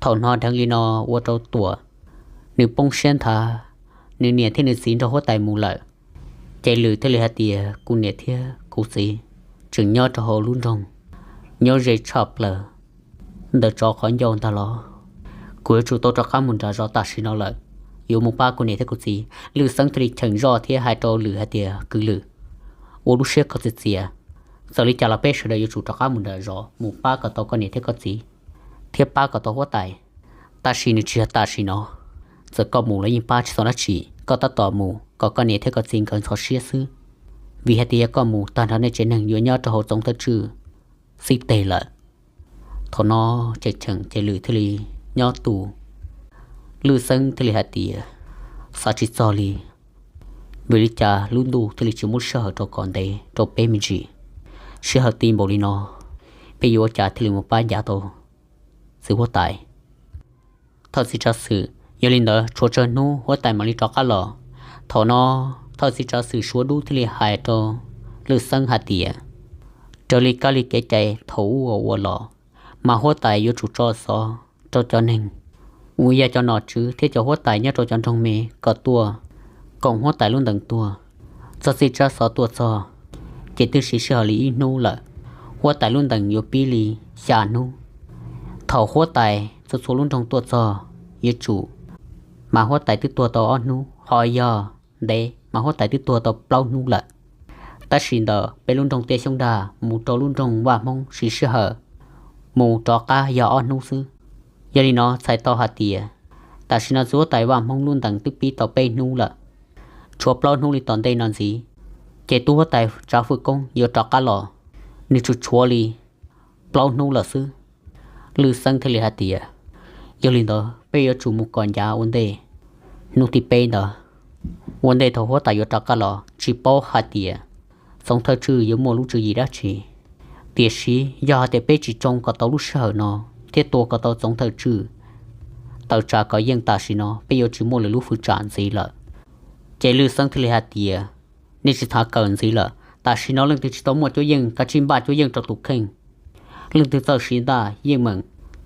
Thaum hnov dheev li no ua rau Tuam nws poob siab nthav, nws niam thiab nws txiv nrog huab tais mus lawm. Ces Lwm thiaj li hais tias, kuv niam thiab kuv txiv tseem nyob rau hauv lub nroog, nyob ze tshaj plaws ntawm tsov qhov ncauj ntag los, kuv yuav tsum tau rov qab mus nram zos tam sim no lawm, yuav mus pab kuv niam thiab kuv txiv. Lwj Xeeb thiaj li cheem zoj thiab hais rau Lwm hais tias, kwv Lwm, ua lub siab koj txias txias, txawm li cas los peb sawv daws yuav tsum rov qab mus nram zos mus pab kom tau koj niam thiab koj txiv, thiab pab kom tau huab tais. Tab sis nws tsis yog tam sim no, txawm koj mus los yeej pab tsis tau dab tsi, koj tab tom mus kom koj niam thiab koj txiv nkawd ntxhov siab xwb, vim hais tias yog koj mus tag nrho nej tsev neeg yuav nyob rau hauv Txoov Thawj Tswj xib teg lawm. Thaum no ces Cheem ces Lwm thiaj li nyob tus, Lwm Xeeb thiaj li hais tias, xav tsis txog li, vim li cas lub ntuj thiaj li tsis muab sij hawm rau kom ntev rau peb me ntsis. Sij hawm ti npaum li no, peb yuav ua cas thiaj li mus pab ncav tau txiv huab tais, thawj txiv tsav xwm? Yog li ntawd tshuav tsawg hnub huab tais mam li rov qab los? Thaum no thawj txiv tsav xwm Suav Dub thiaj li hais rau Lwm Xeeb hais tias, raws li kab li kev cai thaum ub uas ua los, mas huab tais yuav tsum tso xov rau cov neeg uas yog cov nom tswv thiab cov huab tais nyob rau cov nroog me kom tuaj koom huab tais lub ntees tuaj. Txog txiv tsav xov tuaj txog, ces twb siv sij hawm li ib hnub lawm, huab tais lub ntees yuav pib li xya hnub. Thaum huab tais txhua txhua lub nroog tuaj txog, yuav tsum, mas huab tais twb tuag tau ob hnub, ho yog ntev mas huab tais twb tuag tau plaub hnub lawm. Tab sis ntawm peb lub nroog Tiaj Xyoob Dag mus rau lub nroog Vaj Hmoob siv sij hawm mus rov qab yog ob hnub xwb. Yog li no txhais tau hais tias, tam sim no txiv huab tais Vaj Hmoob lub ntees twb pib tau peb hnub lawm, tshuav plaub hnub li tom ntej no ntxiv, ces tub huab tais Tsav Fwj Koob yuav rov qab los, nws tsuas tshuav li plaub hnub lawm xwb. Lwm Xeeb thiaj li hais tias, yog li ntawd peb yuav tsum mus kom ncav ua ntej hnub thib peb ntawd, ua ntej thaum huab tais yuav rov qab los. Tsis paub hais tias Txoov Thawj Tswj yuav muaj lub tswv yim dab tsi, tiam sis yog hais tias peb tsis tsoo kom tau lub sij hawm no thiab tua kom tau Txoov Thawj Tswj tawm tsam kov yeej tam sim no, peb yuav tsis muaj lwm lub hwj tsam ntxiv lawm. Ces Lwm Xeeb thiaj li hais tias, nej tsis txhob kawm ntxiv lawm, tam sim no leej twg tsis tau muaj cuab yeej kav tsij npaj cuab yeej rau tus kheej. Leej twg txawj siv ntaj yeej meem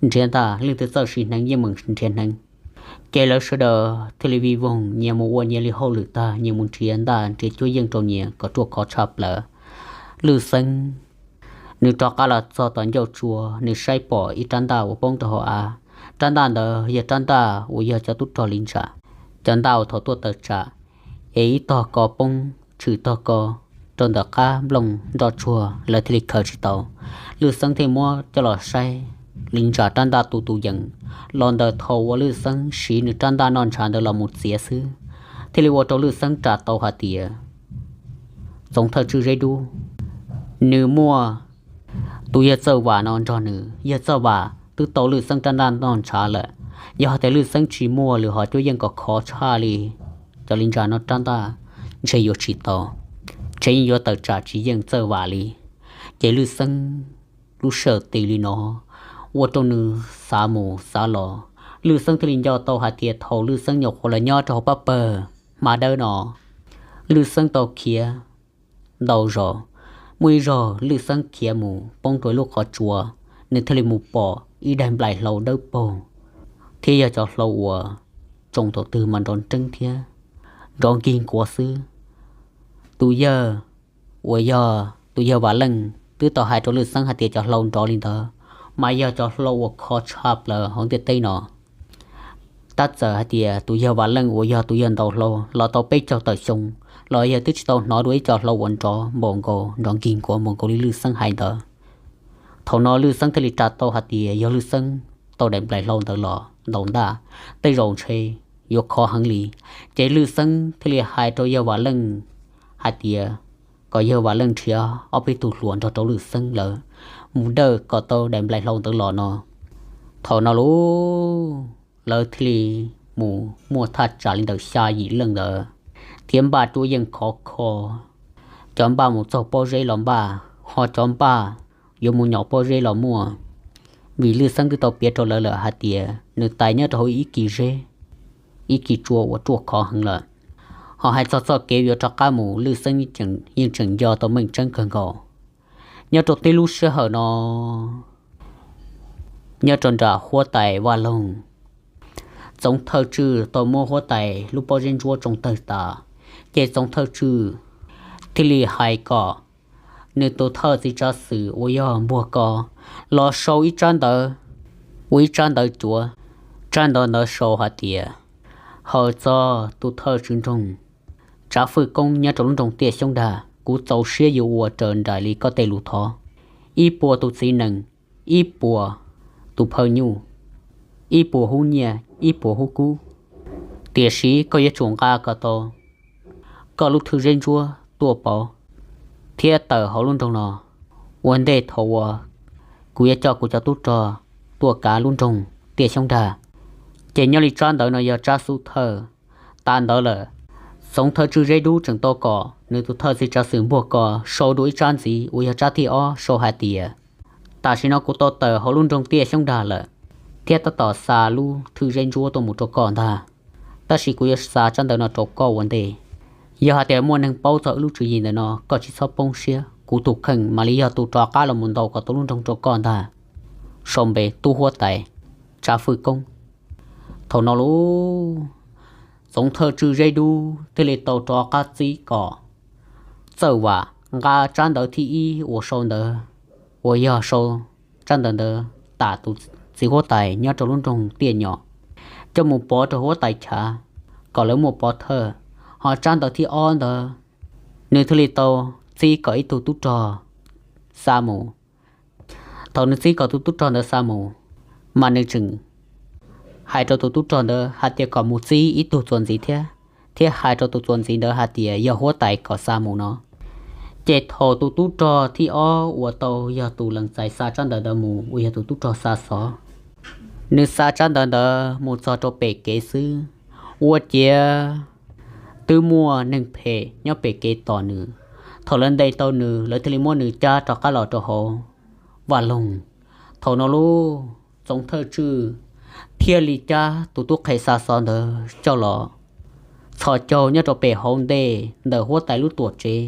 nrhiav ntaj, leej twg txawj siv hneev yeej meem nrhiav hneev. Ces lawv sawv daws thiaj li vij voog nyias mus ua nyias li hauj lwm tag, nyias mus nrhiav ntaj nrhiav cuab yeej rau nyias kom ruaj khov tshaj plaws. Lwm Xeeb nws rov qab los txog tom ncauj tsua, nws saib pom ib rab ntaj uas poob rau hauv av. Rab ntaj ntawd yog rab ntaj uas yog cov tub rog Li Ntsam cov ntaj uas thaum tuaj tawm tsam es ib tog ko poob tshwm tog ko rau ntawm qab nplooj nroj tsuag, lawv thiaj li khaws tsis tau. Lwm Xeeb thiaj muab coj los saib, Li Ntsam rab ntaj tu tus yees los ntawm thaum uas Lwm Xeeb siv nws rab ntaj noj ntshav ntawd los mus txiav xwb, thiaj li ua rau Lwm Xeeb ras tau hais tias Txoov Thawj Tswj Zeb Dub nws muaj tus yawg Txawj Vam no nrog nws. Yawg Txawj Vam twb tau Lwm Xeeb rab ntaj noj ntshav lawm. Yog hais tias Lwm Xeeb tsis muaj lwm hom cuab yeej kom khov tshaj li cov Li Ntsam no rab ntaj, ntshe yuav tsis tau, ntshe yeej yuav tawm tsam tsis yeej Txawj Vam li. Ces Lwm Xeeb lub sij hawm ti li no ua rau nws xav mus xav los. Lwm Xeeb thiaj li nco tau hais tias thaum Lwm Xeeb nyuam qhuav los nyob rau hauv pab pawg hma dawb no, Lwm Xeeb tau khiav ntau zaus. Muaj ib zaug Lwm Xeeb khiav mus poob rau ib lub qhov tsua, nws thiaj li mus pom ib daim nplaim hlau dawb paug, thiab yog cov hlau uas tsoo thaum twg mas nrov nreeb thiab nrov nkig nkuav xwb. Tus yawg uas yog tus yawg Vam Leej twb tau hais rau Lwm Xeeb hais tias cov hlau nrov li ntawd mas yog cov hlau uas khov tshaj plaws hauv ntiaj teb no. Tab txawm hais tias tus yawg Vam Leej uas yog tus yawg ntaus hlau los tau peb caug tawm xyoo los yawg twb tsis tau hnov dua ib co hlau uas nrov npaum nkaus, nrov nkig nkuav npaum nkaus li Lwm Xeeb hais ntawd. Thaum no Lwm Xeeb thiaj li ras tau hais tias yog Lwm Xeeb tau daim nplaim hlau ntawd los ntaus ntaj, tej zaum ntshe yuav khov heev li. Ces Lwm Xeeb thiaj li hais rau yawg Vam Leej hais tias kom yawg Vam Leej nrhiav ob peb tug hluas nrog rau Lwm Xeeb lawv mus dawj kom tau daim nplaim hlau ntawd los no. Thaum no lauj, lawv thiaj li mus muaj thaj tsam li ntawm xya yim leej ntawd, thiab npaj cuab yeej khov kho. Cov npaj mus txaug pob zeb los npaj, ho cov npaj yuav mus nyom pob zeb los muaj. Vim Lwm Xeeb twb tau piav rau lawv lawm hais tias nws tais nyob rau hauv ib kis zeb, ib kis tsua uas ruaj khov heev lawm. Ho hais txog txoj kev yuav rov qab mus, Lwm Xeeb yeej tseem nco tau meej tseeb kawg nkaus. Nyob rau tib lub sij hawm no, nyob rau nram huab tais Vaj Loog, Txoov Thawj Tswj tau muab huab tais lub pob zeb ntsuab tsoo tawg tas, ces Txoov Thawj Tswj thiaj li hais kom nws tus thawj txiv tsav xwm uas yog Npuag Ko los sau ib tsab ntawv, ua ib tsab ntawv cuav. Tsab ntawv ntawd sau hais tias, hawm txog tus thawj tswj nroog Tsav Fwj Koob nyob rau lub nroog Tiaj Xyoob Dag, kuv txaus siab yuav ua raws nraim li koj tej lus thov, ib puas tus txiv nees, ib puas tus phawj nyuj, ib puas hub nyiaj, ib puas hub kub. Tiam sis koj yuav tsum nqa kom tau koj lub thwj zeb ntsuab tuaj pauv thiab tawm hauv lub nroog no ua ntej thaum uas kuv yuav coj kuv cov tub rog tuaj kav lub nroog Tiaj Xyoob Dag. Ces nyob li tsab ntawv no yog tsab xub thawj. Tas ntawd lawm, Txoov Thawj Tswj Zeb Dub tseem tau kom nws tus thawj txiv tsav xwm npuag ko sau dua ib tsab ntxiv uas yog tsab thib ob sau hais tias, tam sim no kuv tau tawm hauv lub nroog Tiaj Xyoob Dag lawm thiab tab tom xa lub thwj zeb ntsuab tuaj mus rau koj ntag. Tab sis kuv yuav xa tsab ntawv no rau koj ua ntej. Yog hais tias muaj neeg paub txog wb lub tswv yim ntawm no, koj tsis txhob poob siab, kuv tus kheej mam li yog tus rov qab los mus ntaus kom tau lub nroog rau koj ntag. Sau npe Tub Huab Tais Tsav Fwj Koob. Thaum no lub Txoov Thawj Tswj Zeb Dub thiaj li tau rov qab txib kom Txawj Vam nqa tsab ntawv thib ib uas sau ntawv, uas yog sau tsab ntawv ntawd tam tus txiv huab tais nyob rau lub nroog Tiaj Nyom, coj mus pov rau huab tais chav kom lawv muaj pov thawj. Ho tsab ntawv thib ob ntawd, nws thiaj li tau txib kom ib tug tub rog xa mus. Thaum nws txib kom tus tub rog ntawd xa mus, mas nws tseem hais rau tus tub rog ntawd hais tias kom mus txib ib tug txuas ntxiv thiab, thiab hais rau tus txuas ntxiv ntawd hais tias yog huab tais kom xa mus no. Ces thaum tus tub rog thib ob uas tau yog tus lees txais xa tsab ntawv ntawd mus uas yog tus tub rog xa xov, nws xa tsab ntawv ntawd mus txog rau pem kev xwb, ua ciav twb muaj neeg phem nyob pem kev tos nws. Thaum lawv ntes tau nws, lawv thiaj li muab nws cab rov qab los rau hauv vaj loog. Thaum no lub Txoov Thawj Tswj thiaj li cab tus tub qhe xa xov ntawd coj los txhos caug nyob rau pem hauv ntej ntawm huab tais lub tuam tsev.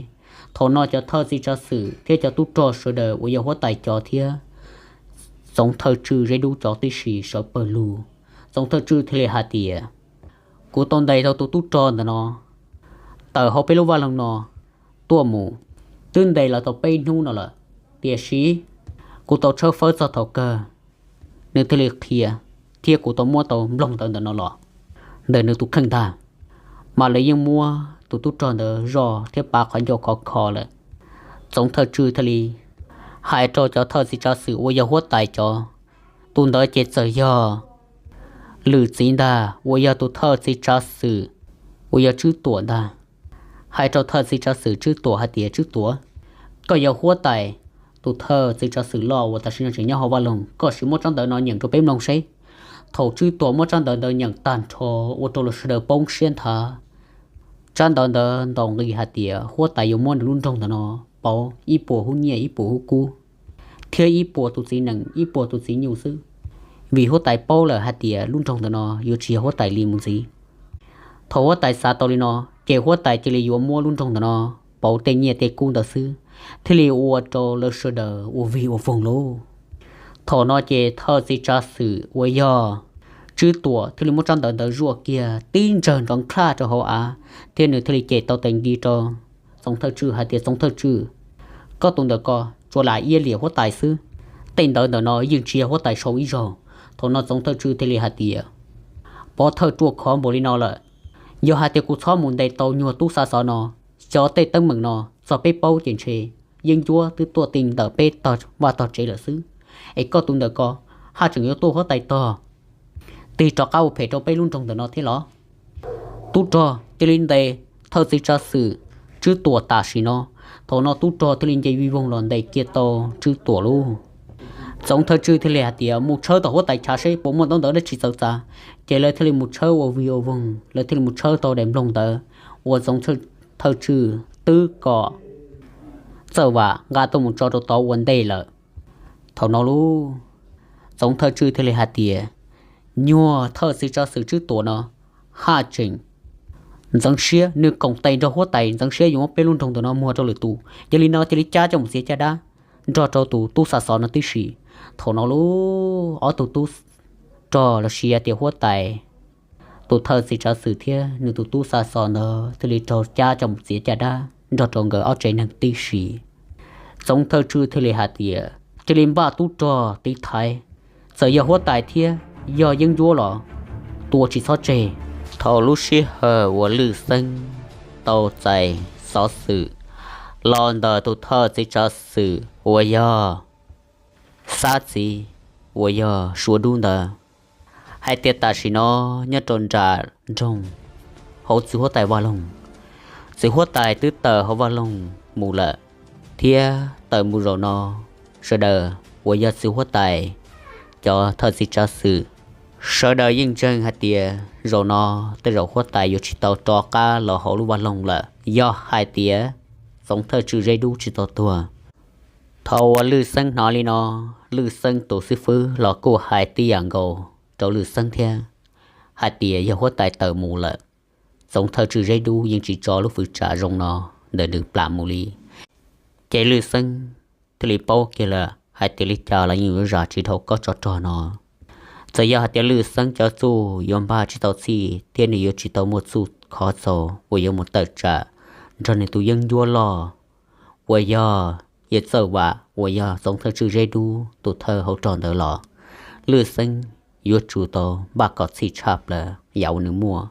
Thaum no cov thawj txiv tsav xwm thiab cov tub rog sawv daws uas yog huab tais cov thiab Txoov Thawj Tswj Zeb Dub cov tib si sawv pawg lug. Txoov Thawj Tswj thiaj li hais tias, kuv tau ntes tau tus tub rog ntawm no tawm hauv peb lub vaj loog no tuaj mus, twb ntes los tau peb hnub no lawm, tiam sis kuv tau tshawb fawb txog thaum kawg nws thiaj li qhia, thiab kuv tau muab tau nplooj ntawv ntawm no los ntawm nws tus kheej ntag. Mas lawv yeej muab tus tub rog ntawd zoj thiab pav qhov ncauj khov kho lawm. Txoov Thawj Tswj thiaj li hais rau cov thawj txiv tsav xwm uas yog huab tais cov, tus ntawd ces txawm yog lwm txiv ntag uas yog tus thawj txiv tsav xwm uas yog Tswb Tuam ntag. Hais rau thawj txiv tsav xwm Tswb Tuam hais tias, Tswb Tuam, koj yog huab tais tus thawj txiv tsav xwm loj uas tam sim no tseem nyob hauv vaj loog, koj sim muab tsab ntawv no nyeem rau peb mloog seb. Thaum Tswb Tuam muab tsab ntawv ntawd nyeem tag nrho ua rau lawv sawv daws poob siab nthav. Tsab ntawv ntawd ntaus nqi hais tias huab tais yuav muab nws lub nroog ntawm no pauv ib puas hub nyiaj ib puas hub kub, thiab ib puas tus txiv nees ib puas tus txiv nyuj xwb, vim huab tais paub lawm hais tias lub nroog ntawm no yuav tsis yog huab tais li mus ntxiv. Thaum huab tais xav tau li no, ces huab tais cia li yuav muab lub nroog ntawm no pauv tej nyiaj tej kub ntawd xwb, thiaj li ua rau lawv sawv daws ua vig ua voog lauj. Thaum no ces thawj txiv tsav xwm uas yog Tswb Tuam thiaj li muab tsab ntawv ntawd zuaj kiag tib ntsawg nrov nklaj rau hauv av, thiab nws thiaj li cem tau tes nki rau Txoov Thawj Tswj hais tias, Txoov Thawj Tswj, koj tus ntawm ko tsuas lam iab liam huab tais xwb, tej ntawv ntawm no yeej tsis yog huab tais sau ib zaug. Thaum no Txoov Thawj Tswj thiaj li hais tias, pov thawj ruaj khov npaum li no lawm, yog hais tias kuv txhob mus ntes tau nyuag tub xa xov no, xyov tej teeb meem no txog peb paub ces ntshe yeeb ncuab twb tuaj ti ntawm peb tog vaj tog tsev lawm xwb. Es koj tus ntawm ko haj tseem yuav tuaj huab tais tog tig rov qab ua phem rau peb lub nroog ntawm no thiab los? Tub rog cia li ntes thawj txiv tsav xwm Tswb Tuam tam sim no. Thaum no tub rog thiaj li nce vij voog los ntes kiag tau Tswb Tuam lauj. Txoov Thawj Tswj thiaj li hais tias, mus tshawb tom huab tais chav seb puas muaj ntaub ntawv dab tsi txawv txav. Ces lawv thiaj li mus tshawb ua vig ua voog, lawv thiaj li mus tshawb tau daim nplooj ntawd uas Txoov Thawj Tswj twb kom Txawj Vam nqa tuaj mus tso rau tod ua ntej lawm. Thaum no lauj, Txoov Thawj Tswj thiaj li hais tias, nyuag thawj txiv tsav xwm Tswb Tuam no haj tseem ntxeev siab, nws koom tes nrog huab tais ntxeev siab yuav muab peb lub nroog ntawm no muag rau lwm tus. Yog li no cia li cab coj mus txiav caj dab nrog rau tus tub xa xov no tib si. Thaum no lauj, ob tug tub rog los sis tias huab tais, tus thawj txiv tsav xwm thiab nws tus tub xa xov ntawd thiaj li raug cab coj mus txiav caj dab nrog rau nkawd ob tsev neeg tib si. Txoov Thawj Tswj thiaj li hais tias, cia li npaj tub rog tiv thaiv, txawm yog huab tais thiab yog yeeb ncuab los tua tsis txhob tseg. Thaum lub sij hawm uas Lwj Xeeb tau txais xov xwm los ntawm tus thawj txiv tsav xwm uas yog Xab Txiv uas yog Suav Dub ntawd hais tias tam sim no nyob rau nram nroog hauv txwv huab tais Vaj Loog, Txiv huab tais twb tawm hauv vaj loog mus lawm, thiab tawm mus zaum no, sawv daws uas yog txiv huab tais, cov thawj txiv tsav xwm, sawv daws yeej ntseeg hais tias zaum no tej zaum huab tais yuav tsis tau rov qab los hauv lub vaj loog lawm, yog hais tias Txoov Thawj Tswj Zeb Dub tsis tau tuag. Thaum uas Lwj Xeeb hnov li no, Lwj Xeeb tus xib fwb los kuj hais tib yam nkaus rau Lwj Xeeb thiab, hais tias yog huab tais tawm mus lawm, Txoov Thawj Tswj Zeb Dub yeej tsis tso lub fwv tsam zoo no ntawm nws plam mus li. Ces Lwj Xeeb thiaj li paub kiag lawm hais tias li cas los yeej yuav zam tsis dhau kob tsov rog no. Txawm yog hais tias Lwj Xeeb cov txuj yuav npaj tsis tau txhij thiab nws yuav tsis tau muaj txuj khov txaus uas yuav mus tawm tsam nrog nws tus yeeb ncuab loj uas yog Yawg Txawj Vam uas yog Txoov Thawj Tswj Zeb Dub tus thawj hauv rog ntawd los, Lwj Xeeb yuav tsum tau npaj kom txhij tshaj plaws yam uas nws muaj.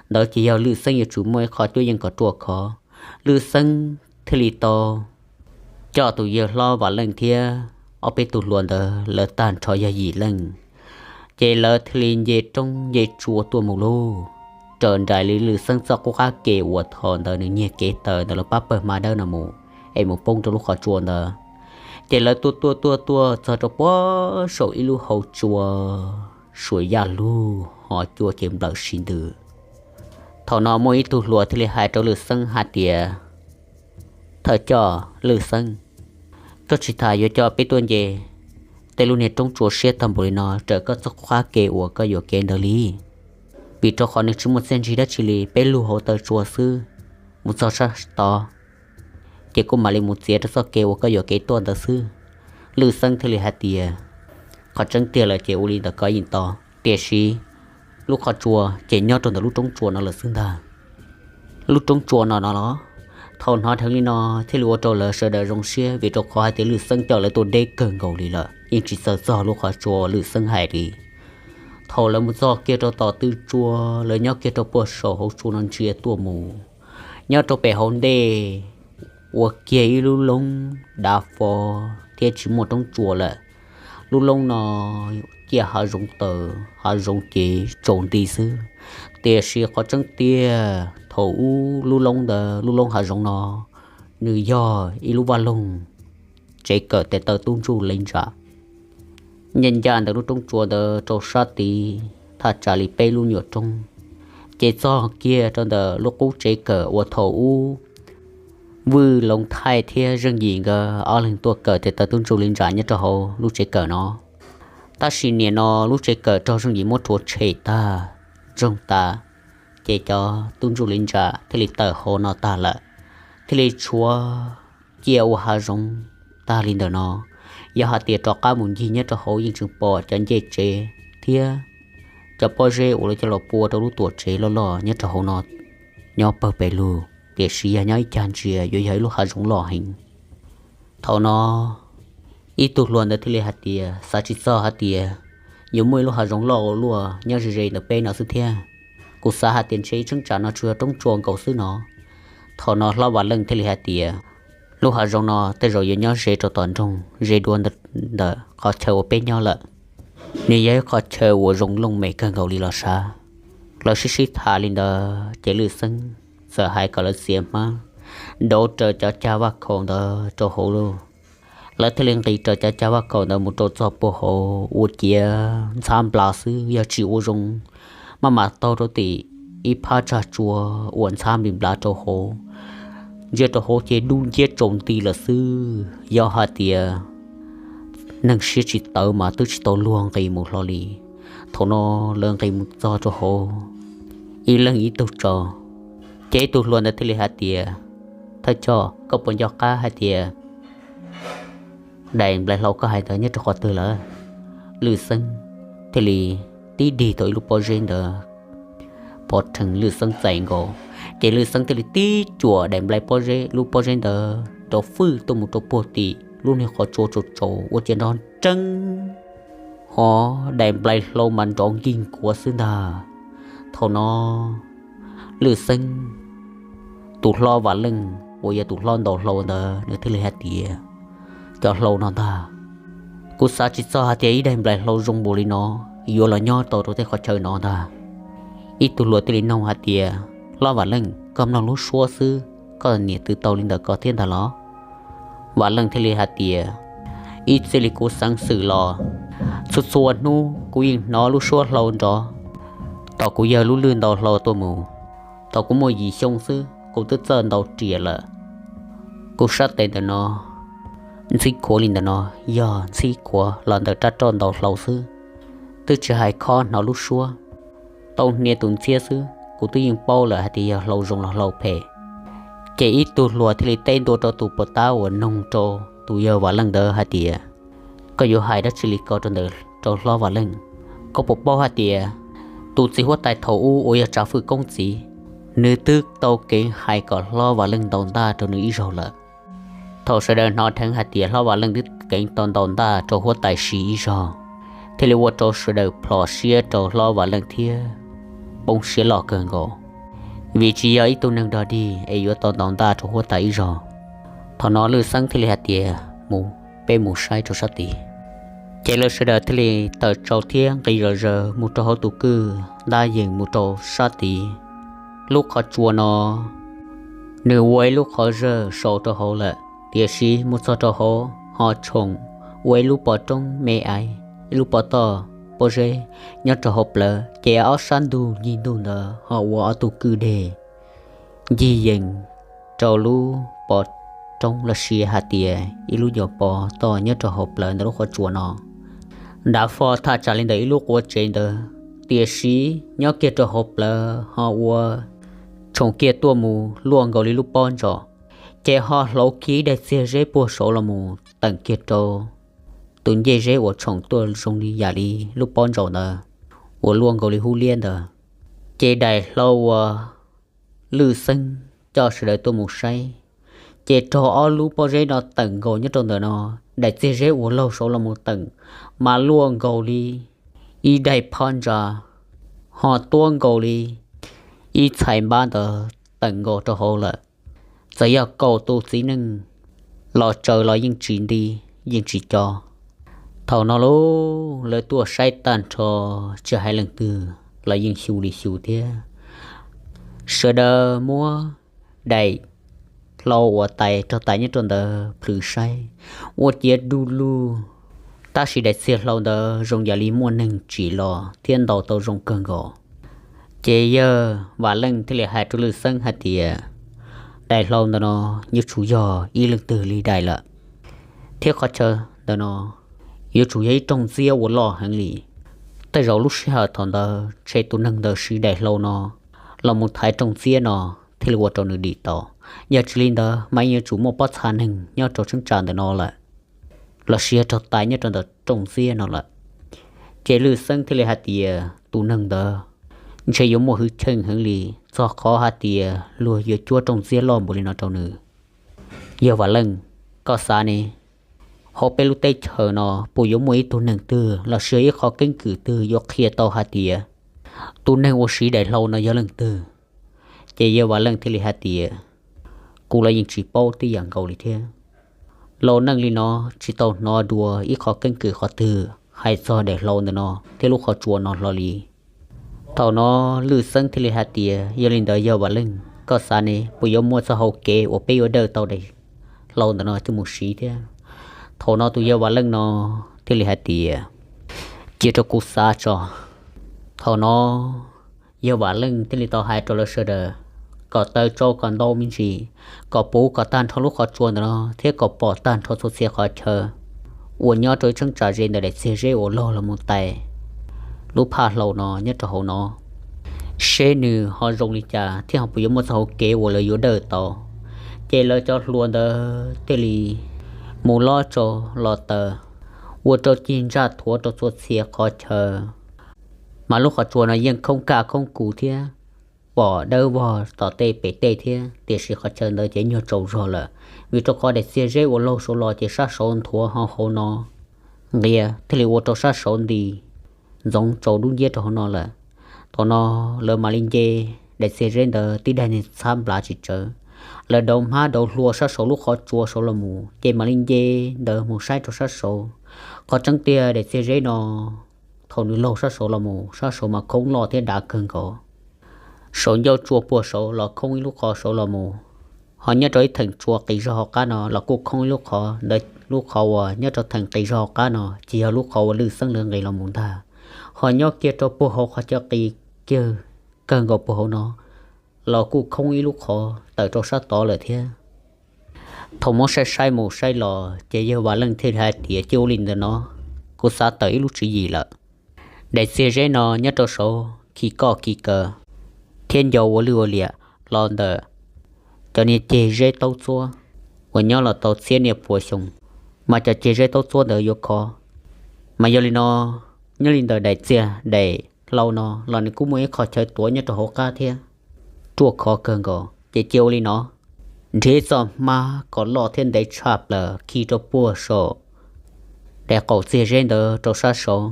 Ntawd ces yog Lwj Xeeb yuav tsum muaj ib qho cuab yeej kom ruaj khov. Lwj Xeeb thiaj li tau coj tus yawg hlob Vam Leej thiab ob peb tug hluas ntawd lawv tag nrho yog yim leej, ces lawv thiaj li nce roob nce tsua tuaj mus lug raws nraim li Lwj Xeeb txoj qub qab ke uas thaum ntawd nws nyiag kev tawm ntawm lawv pab pawg hma dawb no mus, es mus poob rau lub qhov tsua ntawd. Ces lawv tuaj tuaj tuaj tuaj txog rau puag saum ib lub hauv tsua, suam yaj lug ho cua ces nplawm si ntws. Thaum no muaj ib tug hluas thiaj li hais rau Lwj Xeeb hais tias, Thawj coj Lwj Xeeb, koj tsis tas yuav coj peb tuaj nce tej lub niag roob tsua siab tag npaum li no raws koj txoj qub qab ke uas koj yuam kev ntawd li, vim rau qhov nws tsis muaj txiaj ntsig dab tsi li, peb lug hauv taw tsua xwb, mus txog sab tod ces kuj mam li mus txiav rau txoj kev uas koj yuam kev tuaj ntawd xwb. Lwj Xeeb thiaj li hais tias, Qhov tseeb tiag lawm ces ua li ntawd koj yeej tau, tiam sis lub qhov tsua ces nyob rau ntawm lub roob tsua no lawm xwb ntag. Lub roob tsua no no los. Thaum hnov dheev li no thiaj li ua rau lawv sawv daws zoo siab, vim rau qhov hais tias Lwj Xeeb coj lawv tuaj deb kawg nkaus li lawm, yeej tsis txawm txog lub qhov tsua Lwj Xeeb hais li. Thaum lawv mus txog kiag rau tom tw tsua, lawv nyob kiag rau puag saum hauv tsua no ntsia tuaj mus, nyob rau pem hauv ntej ua kiag ib lub loob dav fo thiab tsis muaj roob tsua lawm. Lub loob no ciaj hav zoov taws, hav zoov ces tsaus nti xwb. Tiam sis qhov tseeb tiag thaum ub lub loob ntawd, lub loob hav zoov no, nws yog ib lub vaj loog tsev kawm tes taw tub ntsuj li ntsa. Nyob ncaj ntawm lub roob tsua ntawd rau sab tid thaj tsam li peb lub nyuam roob, ces txog kiag rau ntawm lub qub tsev kawm uas thaum ub Vwj Loov Thaij thiab Zeej Yim nkawd ob leeg tuaj kawm tes taw tub ntsuj li ntsa nyob rau hauv lub tsev kawm no. Tab sis nim no lub tsev kawm raug Zeej Yim muab rhuav tshem tag, ntsoog tas, ces cov tub ntsuj li ntsa thiaj li tawm hauv no tag lawm, thiaj li tshuav ciaj ua hav zoov tag li ntawm no. Yog hais tias rov qab mus ncig nyob rau hauv yeej tseem pom cov ncej tsev thiab cov pob zeb uas lawv coj los pua rau lub tuam tsev loj loj nyob rau hauv no nyob pawg pes lug, tiam sis yog nyob ib cag ntsia yuav yog ib lub hav zoov loj heev. Thaum no ib tug hluas ntawd thiaj li hais tias, Xav tsis txog hais tias yuav muaj ib lub hav zoov loj ua luaj nyob ze ze ntawm peb no xwb thiab. Kuv xav hais tias ntshe ib cheeb tsam no tsuas yog roob tsua nkaus xwb no. Thaum no hlob Vam Leej thiaj li hais tias, Lub hav zoov no tej zaum yuav nyob ze rau tom nroog ze dua ntawm qhov chaw uas peb nyob lawm. Nws yog ib qhov chaw uas zoo looj mem kawg nkaus li los sav. Lawv sib sib tham li ntawd ces Lwj Xeeb txawm hais kom lawv txiav hmab, nrauv raws cov cag vaj khaum ntawd rau hauv lauj. Lawv thiaj li nqis raws cov cag vaj khaum ntawd mus rau txog puag hauv ua ciav ntxhab nplas xwb, yog tsis ua zoo maj mam taug rau tim ib phab tsag tsua uas ntxhab nplas nplas rau hauv. Ntsia rau hauv ces dub nciab tsaus nti lawm xwb, yog hais tias neeg siab tsis tawv mas twb tsis tau luag nqis mus hlo li. Thaum no lawv nqis mus txog rau hauv, ib leeg ib tug tso, ces ib tug hluas ntawd thiaj li hais tias, Thawj coj, koj puas nco qab hais tias daim nplai hlau koj hais ntawd nyob rau qhov twg lawm? Lwj Xeeb thiaj li tib dig tau ib lub pob zeb ntawd pov rhees Lwj Xeeb txais nkaus, ces Lwj Xeeb thiaj li tib cuam daim nplai pob zeb, lub pob zeb ntawd rau fwj tuaj mus rau puag tim lub niag qhov tsua tsaus tsaus ua ciav nrov nreeb, ho daim nplai hlau mas nrov nkig nkuav xwb ntag. Thaum no Lwj Xeeb tus hlob Vam Leej uas yog tus hlob ntaus hlau ntawd nws thiaj li hais tias, Cov hlau no ntag, kuv xav tsis txog hais tias ib daim nplai hlau zoo npaum li no yuav los nyob tau rau tej qhov chaw no ntag. Ib tug hluas thiaj li noog hais tias, Hlob Vam Leej, koj mloog lub suab xwb, koj niam twb tau li ntawm koj thiab ntag los? Vam Leej thiaj li hais tias, ib txij li kuv xeev xwm los, txhua txhua hnub kuv yeej hnov lub suab hlau nrov. Thaum kuv yawg lub lwj ntaus hlau tuaj mus, thaum kuv muaj yim xyoo xwb kuv twb txawj ntaus riam lawm. Kuv sab tes ntawm no, ntxhib khuav li ntawm no, yog ntxhib khuav los ntawm rab roj ntaus hlau xwb, twb tsis hais khob hnov lub suab. Tau hnia tus ntxhiab xwb kuv twb yeej paub lawm hais tias yog hlau zoo los hlau phem. Ces ib tug hluas thiaj li teb ntua rau tus pov tab uas noog rau tus yawg Vam Leej ntawd hais tias, koj yuav hais dab tsi li ko rau ntawm rau hlob Vam Leej? Koj puas paub hais tias tus txiv huab tais thaum ub uas yog Tsav Fwj Koob txiv, nws twb tau keev hais kom hlob Vam Leej ntaus ntaj rau nws ib zaug lawm? Thaum sawv daws hnov dheev hais tias hlob Vam Leej twb keev tau ntaus ntaj rau huab tais Siv ib zaug, thiaj li ua rau sawv daws plhom siab rau hlob Vam Leej thiab poob siab loj kawg nkaus, vim tsis yog ib tug neeg dog dig es yuav tau ntaus ntaj rau huab tais ib zaug. Thaum no Lwj Xeeb thiaj li hais tias, mus, peb mus saib rau sab tid. Ces lawv sawv daws thiaj li tawm tsau thiab nqis zom zaws mus rau hauv tus kwj ntab yees mus rau sab tid. Lub qhov tsua no nws ua ib lub qhov zawg sau rau hauv lawm, tiam sis mus txog rau hauv ho tshoom ua ib lub pov roob me aiv, ib lub pov toj pob zeb nyob rau hauv plawv, ces ob sab ntug ncig ntug ntawd ho ua ob tug kwj deg ncig yees rau lub pov roob los sis hais tias ib lub nyuam pov toj nyob rau hauv plawv ntawm lub qhov tsua no. Nrad fo thaj tsam li ntawm ib lub qua tsev ntawd, tiam sis nyob kiag rau hauv plawv ho ua tshoom kiag tuaj mus luaj nkaus li lub pob ntsaum, ces ho hlauv kiag daim txiag zeb puag saud los mus teem kiag rau tus ncej zeb uas tshoom tuaj zoo li yam li lub pob ntsaum ntawd uas luaj nkaus li hub liab ntawd. Ces daim hlau uas Lwj Xeeb coj sawv daws tuaj mus saib, ces raug ob lub pob zeb no teem nkaus nyob rau ntawm no. Daim txiag zeb uas laug saud los mus teem mas luaj nkaus li ib daim phab ntsa, ho tuab nkaus li ib txhais npab ntawd teem nkaus rau hauv lawm. Txawm yog kaum tus txiv neej los tsaws los yeej tsis nti, yeej tsis co. Thaum no lauj, lawv tuaj saib tag nrho, tsis hais leej twg los yeej xyu li xyu thiab. Sawv daws muab daim hlau uas tais raug tais nyob rau ntawd plhws saib, ua ciav du lug, tab sis daim txiag hlau ntawd zoo yam li muaj neeg tsim los thiab ntaus tau zoo kawg nkaus. Ces yawg Vam Leej thiaj li hais rau Lwj Xeeb hais tias, daim hlau ntawm no yuav tsum yog ib leej twg li daim lawm, thiab qhov chaw ntawm no yuav tsum yog ib rooj ntxiab uas loj heev li. Tej zaum lub sij hawm thaum ntawd ntshe tus neeg ntawd siv daim hlau no los mus thaiv rooj ntxiab no thiaj li ua rau nws dim tau. Yog tsis li ntawd mas yeej yuav tsum muaj pob txha neeg nyob rau cheeb tsam ntawm no lawm, los sis yog raug tais nyob rau ntawm rooj ntxiab no lawm. Ces Lwj Xeeb thiaj li hais tias tus neeg ntawd ntshe yuav muaj hwj chim heev li, txog qhov hais tias luag yuav cuab rooj ntxiab loj npaum li no rau nws. Yawg Vam Leej, koj xav ne, hauv peb lub teb chaws no puas yuav muaj ib tug neeg twg los sis ib qho keeb kwm twg yuav qhia tau hais tias tus neeg uas siv daim hlau no yog leej twg? Ces yawg Vam Leej thiaj li hais tias, kuv los yeej tsis paub tib yam nkaus li thiab. Laus neej li no tsis tau hnov dua ib qho keeb kwm qhov twg hais txog daim hlau ntawm no thiab lub qhov tsua no hlo li. Thaum no Lwj Xeeb thiaj li hais tias, yog li ntawd yawg Vam Leej, koj xav ne, puas yuav muaj txoj hau kev uas peb yuav dawj tau daim hlau ntawm no coj mus siv thiab? Thaum no tus yawg Vam Leej no thiaj li hais tias, cia rau kuv xav tso. Thaum no yawg Vam Leej thiaj li tau hais rau lawv sawv daws kom taws tsau kom ntau me ntsis, kom puv kom tag nrho lub qhov tsua ntawm no thiab kom pom tag nrho txhua txhia qhov chaw uas nyob rau ib cheeb tsam ze ntawm daim txiag zeb uas laug los mus tais lub phaj hlau no nyob rau hauv no, seb nws ho zoo li cas thiab ho puas yuav muaj txoj hau kev uas lawv yuav dawj tau. Ces lawv cov hluas ntawd thiaj li mus lob tsau los taws, ua rau cig ntsaj thuav rau txhua txhia qhov chaw. Mas lub qhov tsua no yeej khoob kaj khoob kus thiab pom dawb vog tom tej pem tej thiab, tiam sis qhov chaw ntawd ces nyuag tsaus zog lawm, vim rau qhov daim txiag zeb uas laug saud los ces sab saud nthuav ho hauv no nqia thiaj li ua rau sab saud nti ntxoov tsaus dub nciab rau hauv no lawm. Thaum no lawv mam li nce daim txiag zeb ntawd tib daim niag txhab nplav tsis tsawv, lawv dauv hmab dauv hlua sab saud lub qhov tsua saud los mus, ces mam li nce ntawd mus saib rau sab saud. Qhov tseeb tiag daim txiag zeb no thaum nws laug sab saud los mus, sab saud mas khoob loj thiab dav kawg nkaus. Saum ncauj tsua puag saud los khoob ib lub qhov saud los mus, Ho nyob rau ib theem tsua qis zog hauv qab no los kuj khoob ib lub qhov ntawd, lub qhov uas nyob rau theem qis zog hauv qab no ces yog lub qhov uas Lwj Xeeb lawv nqis los mus ntag. Ho nyob kiag rau puag hauv qhov chaw qis kiag kawg nkaus puag hauv no los kuj khoob ib lub qhov tawm rau sab tod lawm thiab. Thaum muab saib saib mus saib los ces yawg Vam Leej thiaj li hais tias, cia ua li ntawm no, kuv xav tawm ib lub tswv yim lawm. Daim txiag zeb no nyob rau saud khi koj khi kaw thiab nco ua lwj ua liam los ntawm cov niag ceg zeb taub txuab uas nyob los tau txhiab niaj puas xyoo, mas cov ceg zeb taub txuab ntawd yuav khov. Mas yog li no, nyob li ntawm daim txiag daim hlau no los nws kuj muaj ib qho chaw tuav nyob rau hauv qab thiab, ruaj khov kawg nkaus. Ces cia ua li no, nrhiav txoj hmab kom loj thiab ntev tshaj plaws khi rau puag saum daim qaum txiag zeb ntawd rau sab saud,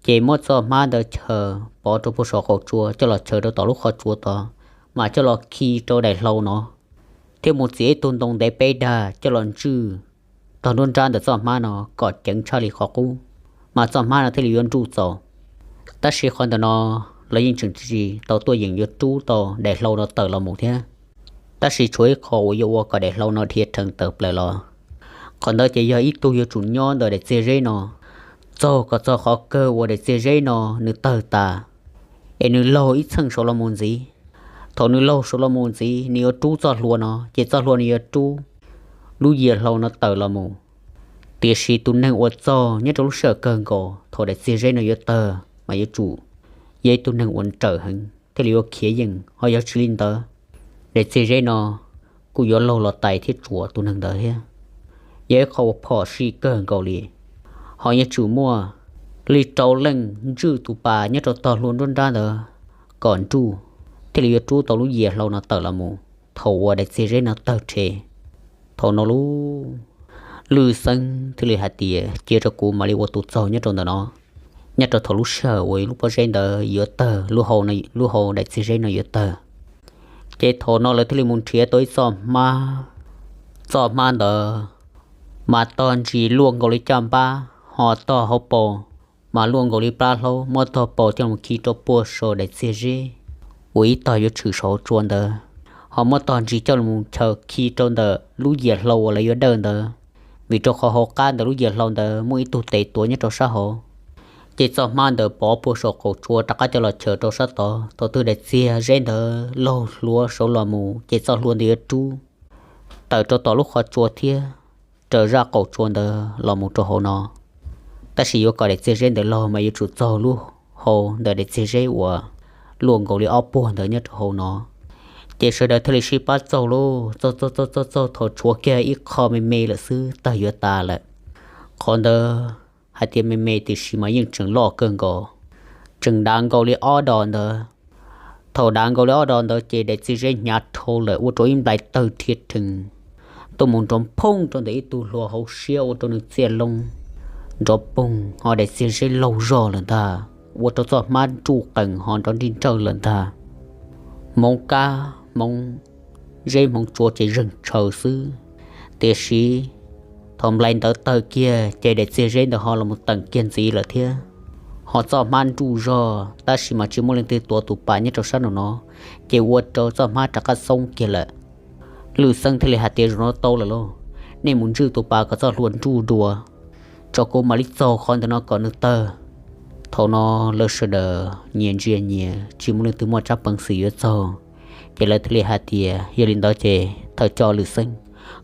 ces muab txoj hmab ntawd chaws pov rau puag saum qaum tsua coj los chaws rau tom lub qhov tsua tod, mas coj los khi rau daim hlau no, thiab mus txiav ib tug ntoo ntev peb dag coj los ntswj tog nruab nrab ntawm txoj hmab no kom ceev tshaj li qhov qub, mas txoj hmab no thiaj li yuav nruj txaus. Tab sis qhov ntawm no los yeej tseem tsis tau tuaj yeem yuav rub tau daim hlau no tawm los mus thiab. Tab sis tshuav ib qho uas yuav ua kom daim hlau no dhia rhees tawm plaws los, qhov ntawd ces yog ib tug yuav tsum nyob ntawm daim txiag zeb no txog kom txog qhov kawg uas daim txiag zeb no nws tawg tas, es nws laug ib txheej saud los mus ntxiv. Thaum nws laug saud los mus ntxiv, nws yuav rub txoj hlua no, ces txoj hlua no yuav rub lub yias hlau no tawm los mus. Tiam sis tus neeg uas txog nyob rau lub sij hawm kawg nkaus thaum daim txiag zeb no yuav tawg mas yuav tsum yog ib tug neeg uas nrawm heev thiaj li yuav khiav yeej, ho yog tsis li ntawd, daim txiag zeb no kuj yuav laug los tais thiab tsuam tus neeg ntawd thiab. Yog ib qho uas phom sij kawg nkaus li. Ho yuav tsum muaj li rau leej ntswj tus pas nyob rau tog hlua nruab nrab ntawd kom nruj, thiaj li yuav rub tau lub yias hlau no tawm los mus thaum uas daim txiag zeb no tawg rhe. Thaum no lub Lwj Xeeb thiaj li hais tias, cia rau kuv mam li ua tus txaug nyob rau ntawm no, nyob rau thaum lub sij hawm uas lub pob zeb ntawd yuav tawg, lub hau daim txiag zeb no yuav tawg. Ces thaum no lawv thiaj li mus nrhiav tau ib txoj hmab. Txoj hmab ntawd mas tog ntsis luaj nkaus li caj npab, ho tog hauv paus mas luaj nkaus li plab hlaub, muab tog paus coj los khi rau puag saum daim txiag zeb uas ib tog yuav tshwm saum hauv tsua ntawd, ho muab tog ntsis coj los mus chaws khi rau ntawm lub yias hlau uas lawv yuav dawj ntawd, vim rau qhov hauv qab ntawm lub yias hlau ntawd muaj ib tug tes tuav nyob rau sab hauv. Ces txoj hmab ntawd pov puag saum qaum tsua rov qab coj los chaws rau sab tod. Thaum twg daim txiag zeb ntawd laug hluav saud los mus ces txoj hlua ntawd yuav rub tawm rau tom lub qhov tsua thiab raws zaj qaum tsua ntawd los mus rau hauv no. Tab sis yuav kom daim txiag zeb ntawd laug mas yuav tsum txaug lub hau ntawm daim txiag zeb uas luaj nkaus li ob puag ntawd nyob rau hauv no. Ces sawv daws thiaj li sib pab txaug lauj, txaug txaug txaug txaug txaug thaum tshuav kiag ib qho me me lawm xwb tawg yuav tas lawm. Qhov ntawd hais tias me me tiam sis mas yeej tseem loj kawg nkaus, tseem dav nkaus li ob dos ntawd. Thaum dav nkaus li ob dos ntawd ces daim txiag zeb hnyav dhau lawm ua rau ib nplais tawg rhia rhees tuaj mus nrov phooj rau ntawm ib tug hlua hauv siab ua rau nws txiaj loo nrov poog, ho daim txiag zeb laug zog lawm ntag, ua rau txoj hmab nruj qees ho nrov nrij nrawj lawm ntag. Hmoov kab hmoov zeb hmoov tsua ces zeeg tshaws xwb, tiam sis thaum nplais ntawd tawg kiag ces daim txiag zeb ntawd ho los mus teem kiag ntxiv lawm thiab. Ho txoj hmab nruj zog tab sis mas tsis muaj leej twg tuav tus pas nyob rau sab nraum no, ces ua rau txoj hmab rov qab xoob kiag lawm. Lwj Xeeb thiaj li hais tias, zaum no tau lawm lauj, nej mus ntswj tus pas kom txoj hlua nruj dua, tso kuv mam li txaug qhov ntawm no kom nws tawg. Thaum no lawv sawv daws nyias ntsia nyias tsis muaj leej twg muaj tsab peev xwm yuav txaug, ces lawv thiaj li hais tias, yog li ntawd ces thawj coj Lwj Xeeb,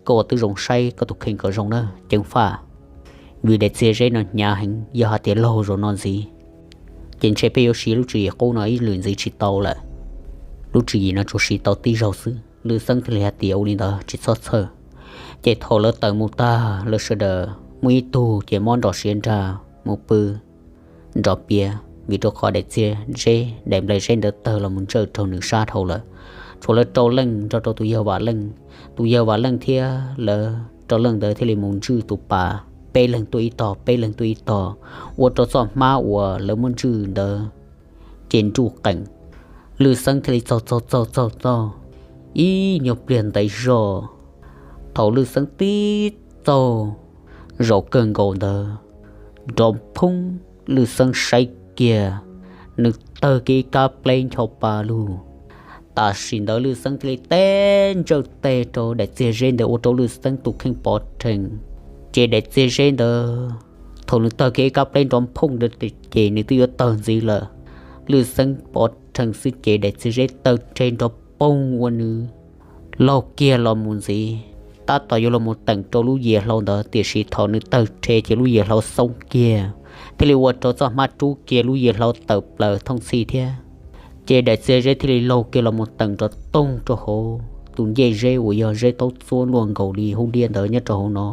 koj ua tib zoo saib koj tus kheej kom zoo na ceev faj, vim daim txiag zeb no hnyav heev, yog hais tias laug zaum no ntxiv ces ntshe peb yuav siv lub tswv yim qub no ib lwm ntxiv tsis tau lawm. Lub tswv yim no tsuas siv tau tib zaug xwb. Lwj Xeeb thiaj li hais tias, ua li ntawd tsis txhob txhawj. Ces thaum lawv tawm mus tag, lawv sawv daws muaj ib tug ces mob nrov siav nrag mus pw nrov piav, vim rau qhov daim txiag zeb, daim nplais zeb ntawd tawg los mus ntsawj raug nws sab dhau lawm. Tshuav lawv rau leej nrog rau tus yawg Vam Leej. Tus yawg Vam Leej thiab lawv rau leej ntawd thiaj li mus ntswj tus pas, peb leeg tuaj ib tog, peb leeg tuaj ib tog, ua rau txoj hmab uas lawv muab ntswj ntawd ces nruj qees. Lwj Xeeb thiaj li txaug txaug txaug txaug txaug ib nyuag pliag ntev zog. Thaum Lwj Xeeb tib txaug zaum kawg nkaus ntawd, nrov phoob, Lwj Xeeb saib kiag, nws tawg kiag ib kab pleb ncho pa lug, Tam sim ntawd Lwj Xeeb thiaj li teb ntsawj teg rau daim txiag zeb ntawd ua rau Lwj Xeeb tus kheej pov rhees. Ces daim txiag zeb ntawd thaum nws tawg kiag ib kab pleb nrov nphooj ntawd ces nws twb yuav tawg ntxiv lawm. Lwj Xeeb pov rhees xwb ces daim txiag zeb tawg rhe nrov poog ua nws laug kiag los mus ntxiv, tab tom yuav los mus teem rau lub yias hlau ntawd, tiam sis thaum nws tawg rhe ces lub yias hlau xoob kiag, thiaj li ua rau txoj hmab rub kiag lub yias hlau tawm plaws thooj txhij thiab. Ces daim txiag zeb thiaj li laug kiag los mus teem nrov toog rau hauv tus ncej zeb uas yog zeb taub txuab luaj nkaus li hub liab ntawd nyob rau hauv no.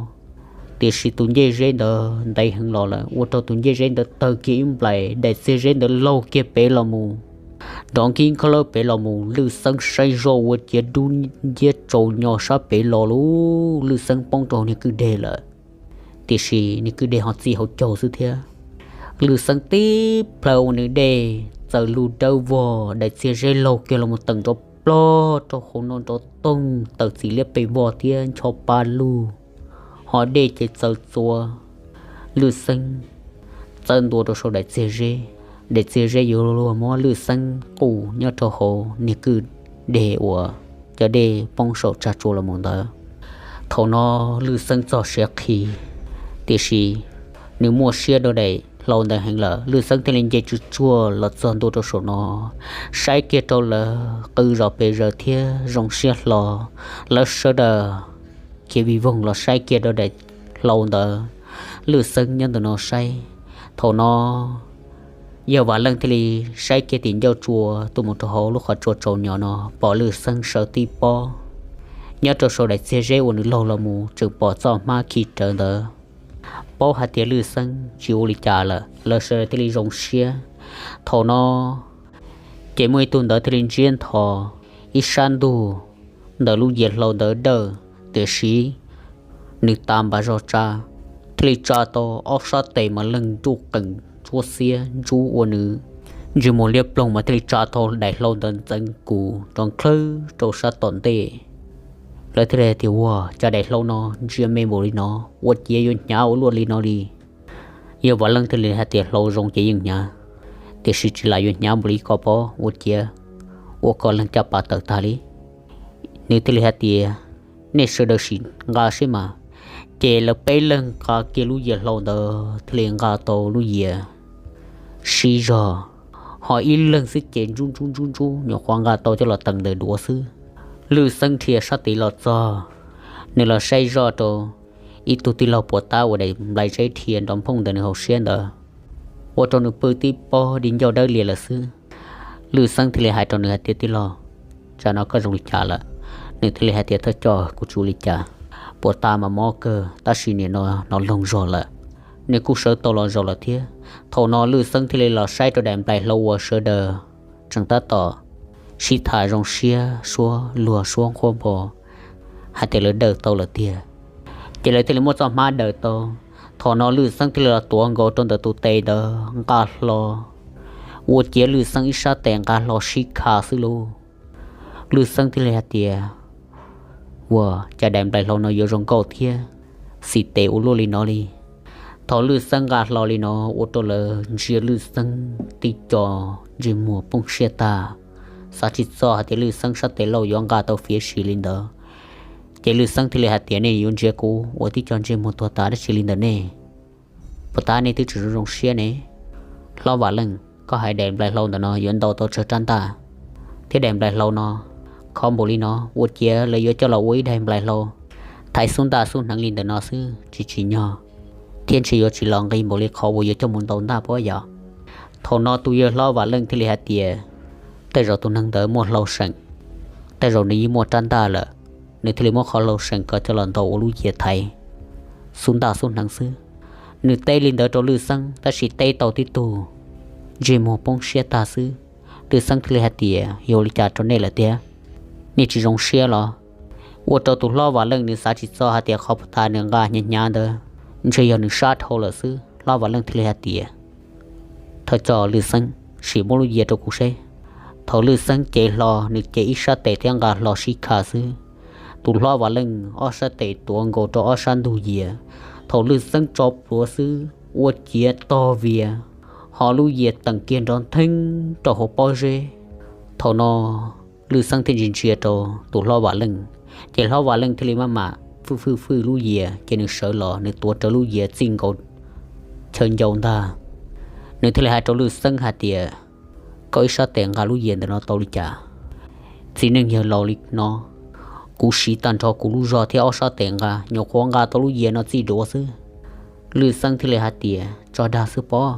Tiam sis tus ncej zeb ntawd ntev heev los lawm, ua rau tus ncej zeb ntawd tawg kiag ib nplais, daim txiag zeb ntawd laug kiag pem los mus, nrov nkib nkhaub lawb pem los mus. Lwj Xeeb saib zoj ua ciav dub nciab tsaus nyo sab pem los lawm, Lwj Xeeb poob rau hauv niag kwj deg lawm. Tiam sis niag kwj deg ho txij hauv caug xwb thiab. Lwj Xeeb tib plhaw ua nws dej txawm lug dawb vog, daim txiag zeb laug kiag los mus teem nrov plog rau hauv no nrov toog tawm txiv liab pes vog thiab ncho pa lug, ho dej ces txawm txuas. Lwj Xeeb txawb ntua rau saum daim txiag zeb, daim txiag zeb yuav luag muab Lwj Xeeb qus nyob rau hauv niag kwj deg uas cov dej poob saum tsag tsua los mus ntawd. Thaum no Lwj Xeeb txog siav qhi, tiam sis nws muaj siab rau daim hlau ntawd heev lawm, Lwj Xeeb thiaj li nce tsuj tsuag los txog ntua rau saum no, saib kiag rau lawv qw zom pes zaws thiab zoo siab hlo. Lawv sawv daws khiav vij voog los saib kiag rau daim hlau ntawd, Lwj Xeeb nyob ntawm no saib. Thaum no yawg Vam Leej thiaj li saib kiag tim ncauj tsua tuaj mus rau hauv lub qhov tsua tsaus nyo no, pom Lwj Xeeb sawv tib pob nyob rau saum daim txiag zeb uas nws laug los mus, tseem pom txoj hmab khi rawv ntawd. Paub hais tias Lwj Xeeb tsis ua li cas lawm, lawv sawv daws thiaj li zoo siab. Thaum no ces muaj ib tug ntawd thiaj li ntsiab ntho ib sab ntug ntawm lub yias hlau ntawd dawj, tiam sis nws tas npas zog tsa, thiaj li tsa tau ob sab tes mas leeg nruj qees ntsuab xiab ntsub ua nws ntsej muag liab ploog mas thiaj li tsa tau daim hlau ntawd ntxeev kus rov nklawb rau sab tom ntej. Lawv thiaj li hais tias, Ua cas daim hlau no ntsia me npaum li no, ua ciav yuav hnyav ua luaj li no li? Yawg Vam Leej thiaj li hais tias, Hlau zoo ces yeej hnyav, tiam sis tsis lam yuav hnyav npaum li koj paub, ua ciav ua koj leeg caj pas tawm tag li. Nws thiaj li hais tias, Nej sawv daws sim nqa seb mas. Ces lawv peb leeg nqa kiag lub yias hlau ntawd thiaj li nqa tau lub yias sib zog, ho ib leeg xwb ces ntsub ntsub ntsub ntsub nyuam qhuav nqa tau coj los tees ntawm duav xwb. Lwj Xeeb dhia sab tid los txog, nws los saib zoj rau ib tug tij laug puas tab ua daim nplai zeb dhia nrov nphooj ntawm nws hauv siab ntawd, ua rau nws pw tib pob di ncauj dawb lias lawm xwb. Lwj Xeeb thiaj li hais rau nws hais tias, Tij laug, tsam no koj zoo li cas lawm? Nws thiaj li hais tias, Thawj coj, kuv tsis ua li cas, puas tab mas mob kawg, tab sis nim no hnov loog zog lawm. Nws kuj sawv tau los zaum lawm thiab. Thaum no Lwj Xeeb thiaj li los saib rau daim nplai hlau uas sawv daws tseem tab tom sib tham zoo siab suab luag suab nqhuab npo hais tias lawv dawj tau lawm tiag. Ces lawv thiaj li muab txoj hmab daws tau. Thaum no Lwj Xeeb thiaj li los tuav nkaus rau ntawm tus tes ntawd nqa hlo, ua ciav Lwj Xeeb ib sab tes nqa hlo sib kha xwb lauj. Lwj Xeeb thiaj li hais tias, Ua cas daim nplai hlau no yuav zoo nkauj thiab xim tes ua luaj li no li? Thaum Lwj Xeeb nqa hlo li no ua rau lawv ntsia Lwj Xeeb tib co ntsej muag poob siab tag, xav tsis txog hais tias Lwj Xeeb sab tes lauj yuav nqa tau fiav si li ntawd. Ces Lwj Xeeb thiaj li hais tias, Nej yuav ntsia kuv ua tib co ntsej muag tuag tas dab tsi li ntawm nej? Puas tab nej twb tseem zoo zoo siab ne? Hlob Vam Leej, koj hais daim nplai hlau ntawm no yuav ntau tau tsawg rab ntaj, thiab daim nplai hlau no khov npaum li no, ua ciav lawv yuav coj los ua ib daim nplai hlau thaiv xub ntaj xub hneev li ntawm no xwb tsis tsim nyog, thiab ntshe yuav tsis los nqi npaum li qhov uas yuav coj mus ntaus ntaj pob yom. Thaum no tus yawg hlob Vam Leej thiaj li hais tias, Tej zaum tus neeg ntawd muaj hlau seem, tej zaum nws yeej muaj rab ntaj lawm, nws thiaj li muab qhov hlau seem ko coj los ntaus ua lub yias thaiv xub ntaj xub hneev xwb. Nws teb li ntawd rau Lwj Xeeb tab sis teb tau tib tug ntsej muag poob siab tag xwb. Lwj Xeeb thiaj li hais tias, Yog ua li cas rau nej lawm tiag? Nej tsis zoo siab los? Ua rau tus hlob Vam Leej nws xav tsis txog hais tias qhov puag ta nws nqa hnyav hnyav ntawd ntshe yog nws sab dhau lawm xwb. Hlob Vam Leej thiaj li hais tias, Thawj coj Lwj Xeeb, sim muab lub yias rau kuv seb. Thaum Lwj Xeeb cev hlo, nws cev ib sab tes thiab nqa hlo sib kha xwb, tus hlob Vam Leej ob sab tes tuav nkaus rau ob sab ntug yias. Thaum Lwj Xeeb tso plhuav xwb, ua ciav tog vias, ho lub yias teem kiag nrov ntheeb rau hauv pob zeb. Thaum no Lwj Xeeb thiaj ntsia ntsia rau tus hlob Vam Leej, ces hlob Vam Leej thiaj li maj mam fwj fwj fwj lub yias, ces nws sawv los nws tuav rawv lub yias txij nkaus chaw ncau ntag. Nws thiaj li hais rau Lwj Xeeb hais tias, koj ib sab tes nqa lub yias ntawm no tau li cas? Txiv neej yawg laus li no, kuv siv tag nrho kuv lub zog thiab ob sab tes nqa, nyuam qhuav nqa tau lub yias no txij duav xwb. Lwj Xeeb thiaj li hais tias, tso dag xwb pob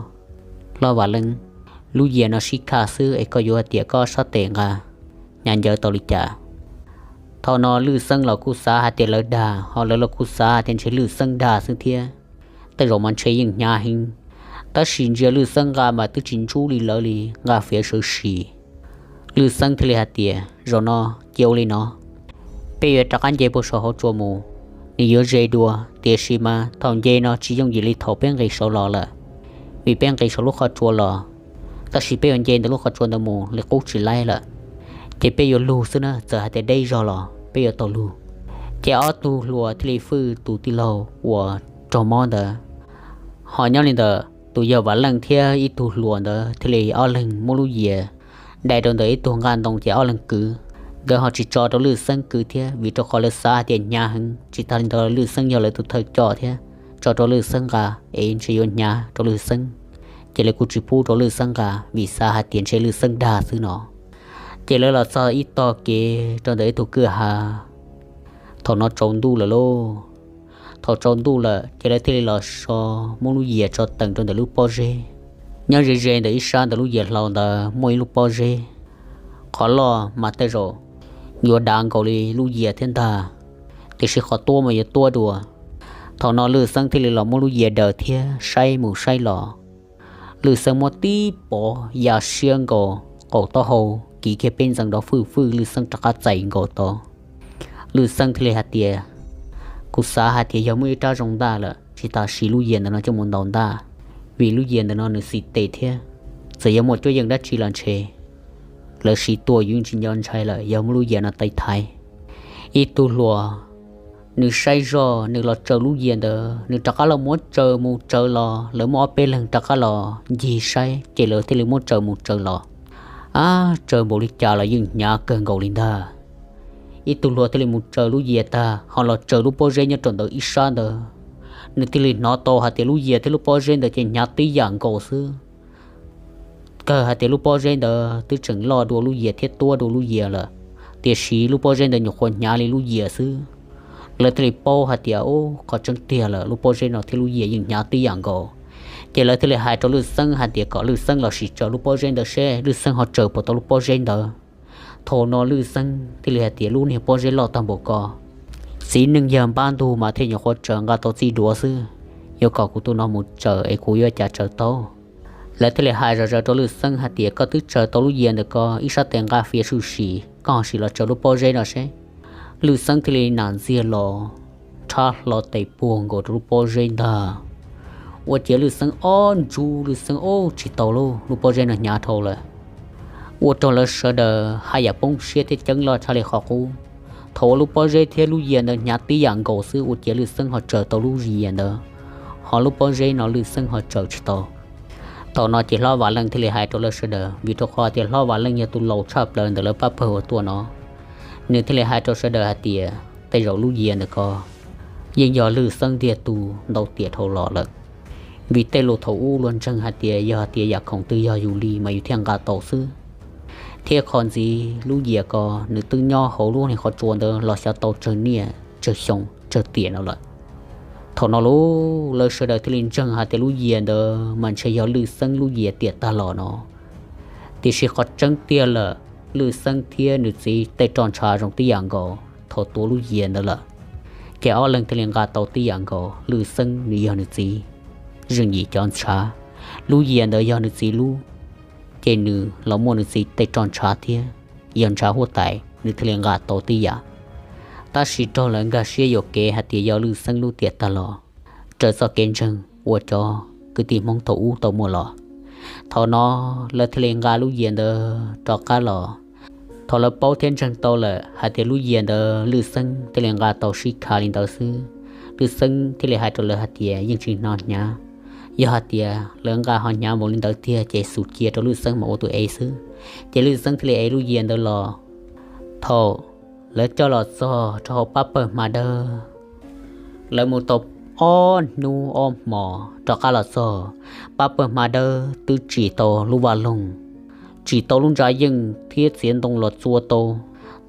hlob Vam Leej, lub yias no sib khaj xwb es koj yuav hais tias koj ob sab tes nqa hnyav ncawv tau li cas? Thaum no Lwj Xeeb los kuj xav hais tias lawv dag, ho lawv los kuj xav hais tias ntshe Lwj Xeeb dag xwb thiab. Tej zaum mas ntshe yeej hnyav heev, tab sis ntsia Lwj Xeeb nqa mas twb tsis ntsub li lawv li, nqa fiav sawv sim. Lwj Xeeb thiaj li hais tias, zaum no cia ua li no, peb yuav rov qab nce puag saum hauv tsua mus, nws yuav ze dua, tiam sis mas thaum nce no tsis yooj yim li thaum peb nqis saud los lawm, vim peb nqis saum lub qhov tsua los, tab sis peb yuav nce ntawm lub qhov tsua ntawd mus li qub tsis laib lawm, ces peb yuav lug xwb na, txawm hais tias deb zog los peb yuav tau lug. Ces ob tug hluas thiaj li fwj tus tij laug uas raug mob ntawd. Ho nyob li ntawd tus yawg Vam Leej thiab ib tug hluas ntawd thiaj li ob leeg muab lub yias dai rau ntawm ib tug nqaj ntoo ces ob leeg kwv. Nkawd ho tsis tso rau Lwj Xeeb kwv thiab, vim rau qhov lawv xav hais tias hnyav heev, tsis tas li ntawd Lwj Xeeb yog lawv tus thawj coj thiab, tso rau Lwj Xeeb nqa es ntshe yuav hnyav rau Lwj Xeeb, ces lawv kuj tsis pub rau Lwj Xeeb nqa vim xav hais tias ntshe Lwj Xeeb dag xwb no. Ces lawv los txog ib tog kev rau ntawm ib tug kwj ha. Thaum no tsaus ntuj lawm lauj. Thaum tsaus ntuj lawm ces lawv thiaj li los so, muab lub yias tso teem rau ntawm lub pob zeb. Nyob ze ze ntawm ib sab ntawm lub yias hlau ntawd muaj ib lub pob zeb, qhov loj mas tej zaum yuav dav nkaus li lub yias thiab ntag, tiam sis qhov tuab mas yuav tuab dua. Thaum no Lwj Xeeb thiaj li los muab lub yias daws thiab saib mus saib los. Lwj Xeeb muab tib pov ya siab nkaus qaum taub hau, kiv kiag peb ntxeev nrov fwj fwj, Lwj Xeeb rov qab txais nkaus tau. Lwj Xeeb thiaj li hais tias, kuv xav hais tias yog muaj ib rab zoo ntaj lawm, tsis tas siv lub yias ntawm no coj mus ntaus ntaj, vim lub yias ntawm no nws xim tes thiab, txawm yog muaj cuab yeej dab tsi los ntshe lawv siv tuaj yus yeej tsis nco ntshai lawm yog muaj lub yias no tais thaiv. Ib tug hluas nws saib zoj nws los tsaws lub yias ntawd, nws rov qab los muab tsaws mus tsaws los, lawv muaj ob peb leeg rov qab los ncig saib ces lawv thiaj li muab tsaws mus tsaws los. Ab, tsaws npaum li cas los yeej hnyav kawg nkaus li ntag. Ib tug hluas thiaj li mus tsaws lub yias tag ho los tsaws lub pob zeb nyob rau ntawm ib sab ntawd, nws thiaj li hnov tau hais tias lub yias thiab lub pob zeb ntawd ces hnyav tib yam nkaus xwb. Kawg hais tias lub pob zeb ntawd twb tseem loj dua lub yias thiab tuab dua lub yias lawm, tiam sis lub pob zeb ntawd nyuam qhuav hnyav li lub yias xwb. Lawv thiaj li paub hais tias, ub, qhov tseeb tiag lawm, lub pob zeb no thiab lub yias yeej hnyav tib yam nkaus. Ces lawv thiaj li hais rau Lwj Xeeb hais tias kom Lwj Xeeb los sim tsaws lub pob zeb ntawd seb Lwj Xeeb ho tsaws puas tau lub pob zeb ntawd. Thaum no Lwj Xeeb thiaj li hais tias, lub niag pob zeb loj tag npaum ko, txiv neej yawg npab ntug mas thiaj nyuam qhuav tsaws nqa tau txij duav xwb, yuav kom kuv tus no mus tsaws es kuv yuav cas tsaws tau. Lawv thiaj li hais zom zaws rau Lwj Xeeb hais tias, koj twb tsaws tau lub yias ntawm ko ib sab tes nqa fiav sub sim, koj ho sim los tsaws lub pob zeb no seb. Lwj Xeeb thiaj li nam ntxiag los rhab hlo tes puag nkaus rau lub pob zeb ntag. Ua ciav Lwj Xeeb ob ntsub, Lwj Xeeb ob tsis tau lauj, lub pob zeb no hnyav dhau lawm. Ua rau lawv sawv daws haj yam poob siab thiab ceeb loj tshaj li qhov qub. Thaum uas lub pob zeb thiab lub yias ntawd hnyav tib yam nkaus xwb ua ciav Lwj Xeeb ho tsaws tau lub yias ntawd, ho lub pob zeb no Lwj Xeeb ho tsaws tsis tau. Thaum no ces hlob Vam Leej thiaj li hais rau lawv sawv daws, vim rau qhov tias hlob Vam Leej yog tus laus tshaj plaws ntawm lawv pab pawg uas tuaj no, nws thiaj li hais rau sawv daws hais tias, tej zaum lub yias ntawm ko yeej yog Lwj Xeeb ntiag tug ntau tiam dhau los lawm. Vim tej lus thaum ub luag ntseeg hais tias yog hais tias yam khoom twg yog yus li mas yus thiaj nqa tau xwb. Thiab qhov ntxiv lub yias ko nws twb nyob hauv lub niag qhov tsua ntawd los xyov tau tsawg niaj tsawg xyoo tsawg tiam no lawm. Thaum no lub lawv sawv daws thiaj li ntseeg hais tias lub yias ntawd mas ntshe yog Lwj Xeeb lub yias tiam tag los no. Tiam sis qhov tseeb tiag lawm, Lwj Xeeb thiab nws txiv tej roj ntshav zoo tib yam nkaus thaum tuav lub yias ntawd lawm. Ces ob leeg thiaj li nqa tau tib yam nkaus, Lwj Xeeb nws yog nws txiv zeej yim cov ntshav, lub yias ntawd yog nws txiv lub, ces nws los muaj nws txiv tej roj ntshav thiab yog ntshav huab tais nws thiaj li nqa tau tib yam. Tab sis raug lawv nkag siab yuam kev hais tias yog Lwj Xeeb lub tiam tag los, raws txoj kev ntseeg uas cov kwv tij Hmoob thaum ub tau muaj los. Thaum no lawv thiaj li nqa lub yias ntawd rov qab los. Thaum lawv paub thiab ntseeg tau lawm hais tias lub yias ntawd Lwj Xeeb thiaj li nqa tau sib kha li ntawd xwb, Lwj Xeeb thiaj li hais rau lawv hais tias yeej tsis hnov hnyav. Yog hais tias lawv nqa ho hnyav npaum li ntawd tiag ces xum cia rau Lwj Xeeb mas ua tus ev xwb. Ces Lwj Xeeb thiaj li ev lub yias ntawd los. Thaum lawv coj los txog rau hauv pab pawg hma dawb, lawv mus tau ob hnub ob hmos rov qab los txog, pab pawg hma dawb twb tsim tau lub vaj loog, tsim tau lub ntsa yeej thiab txiav ntoo los txua tau,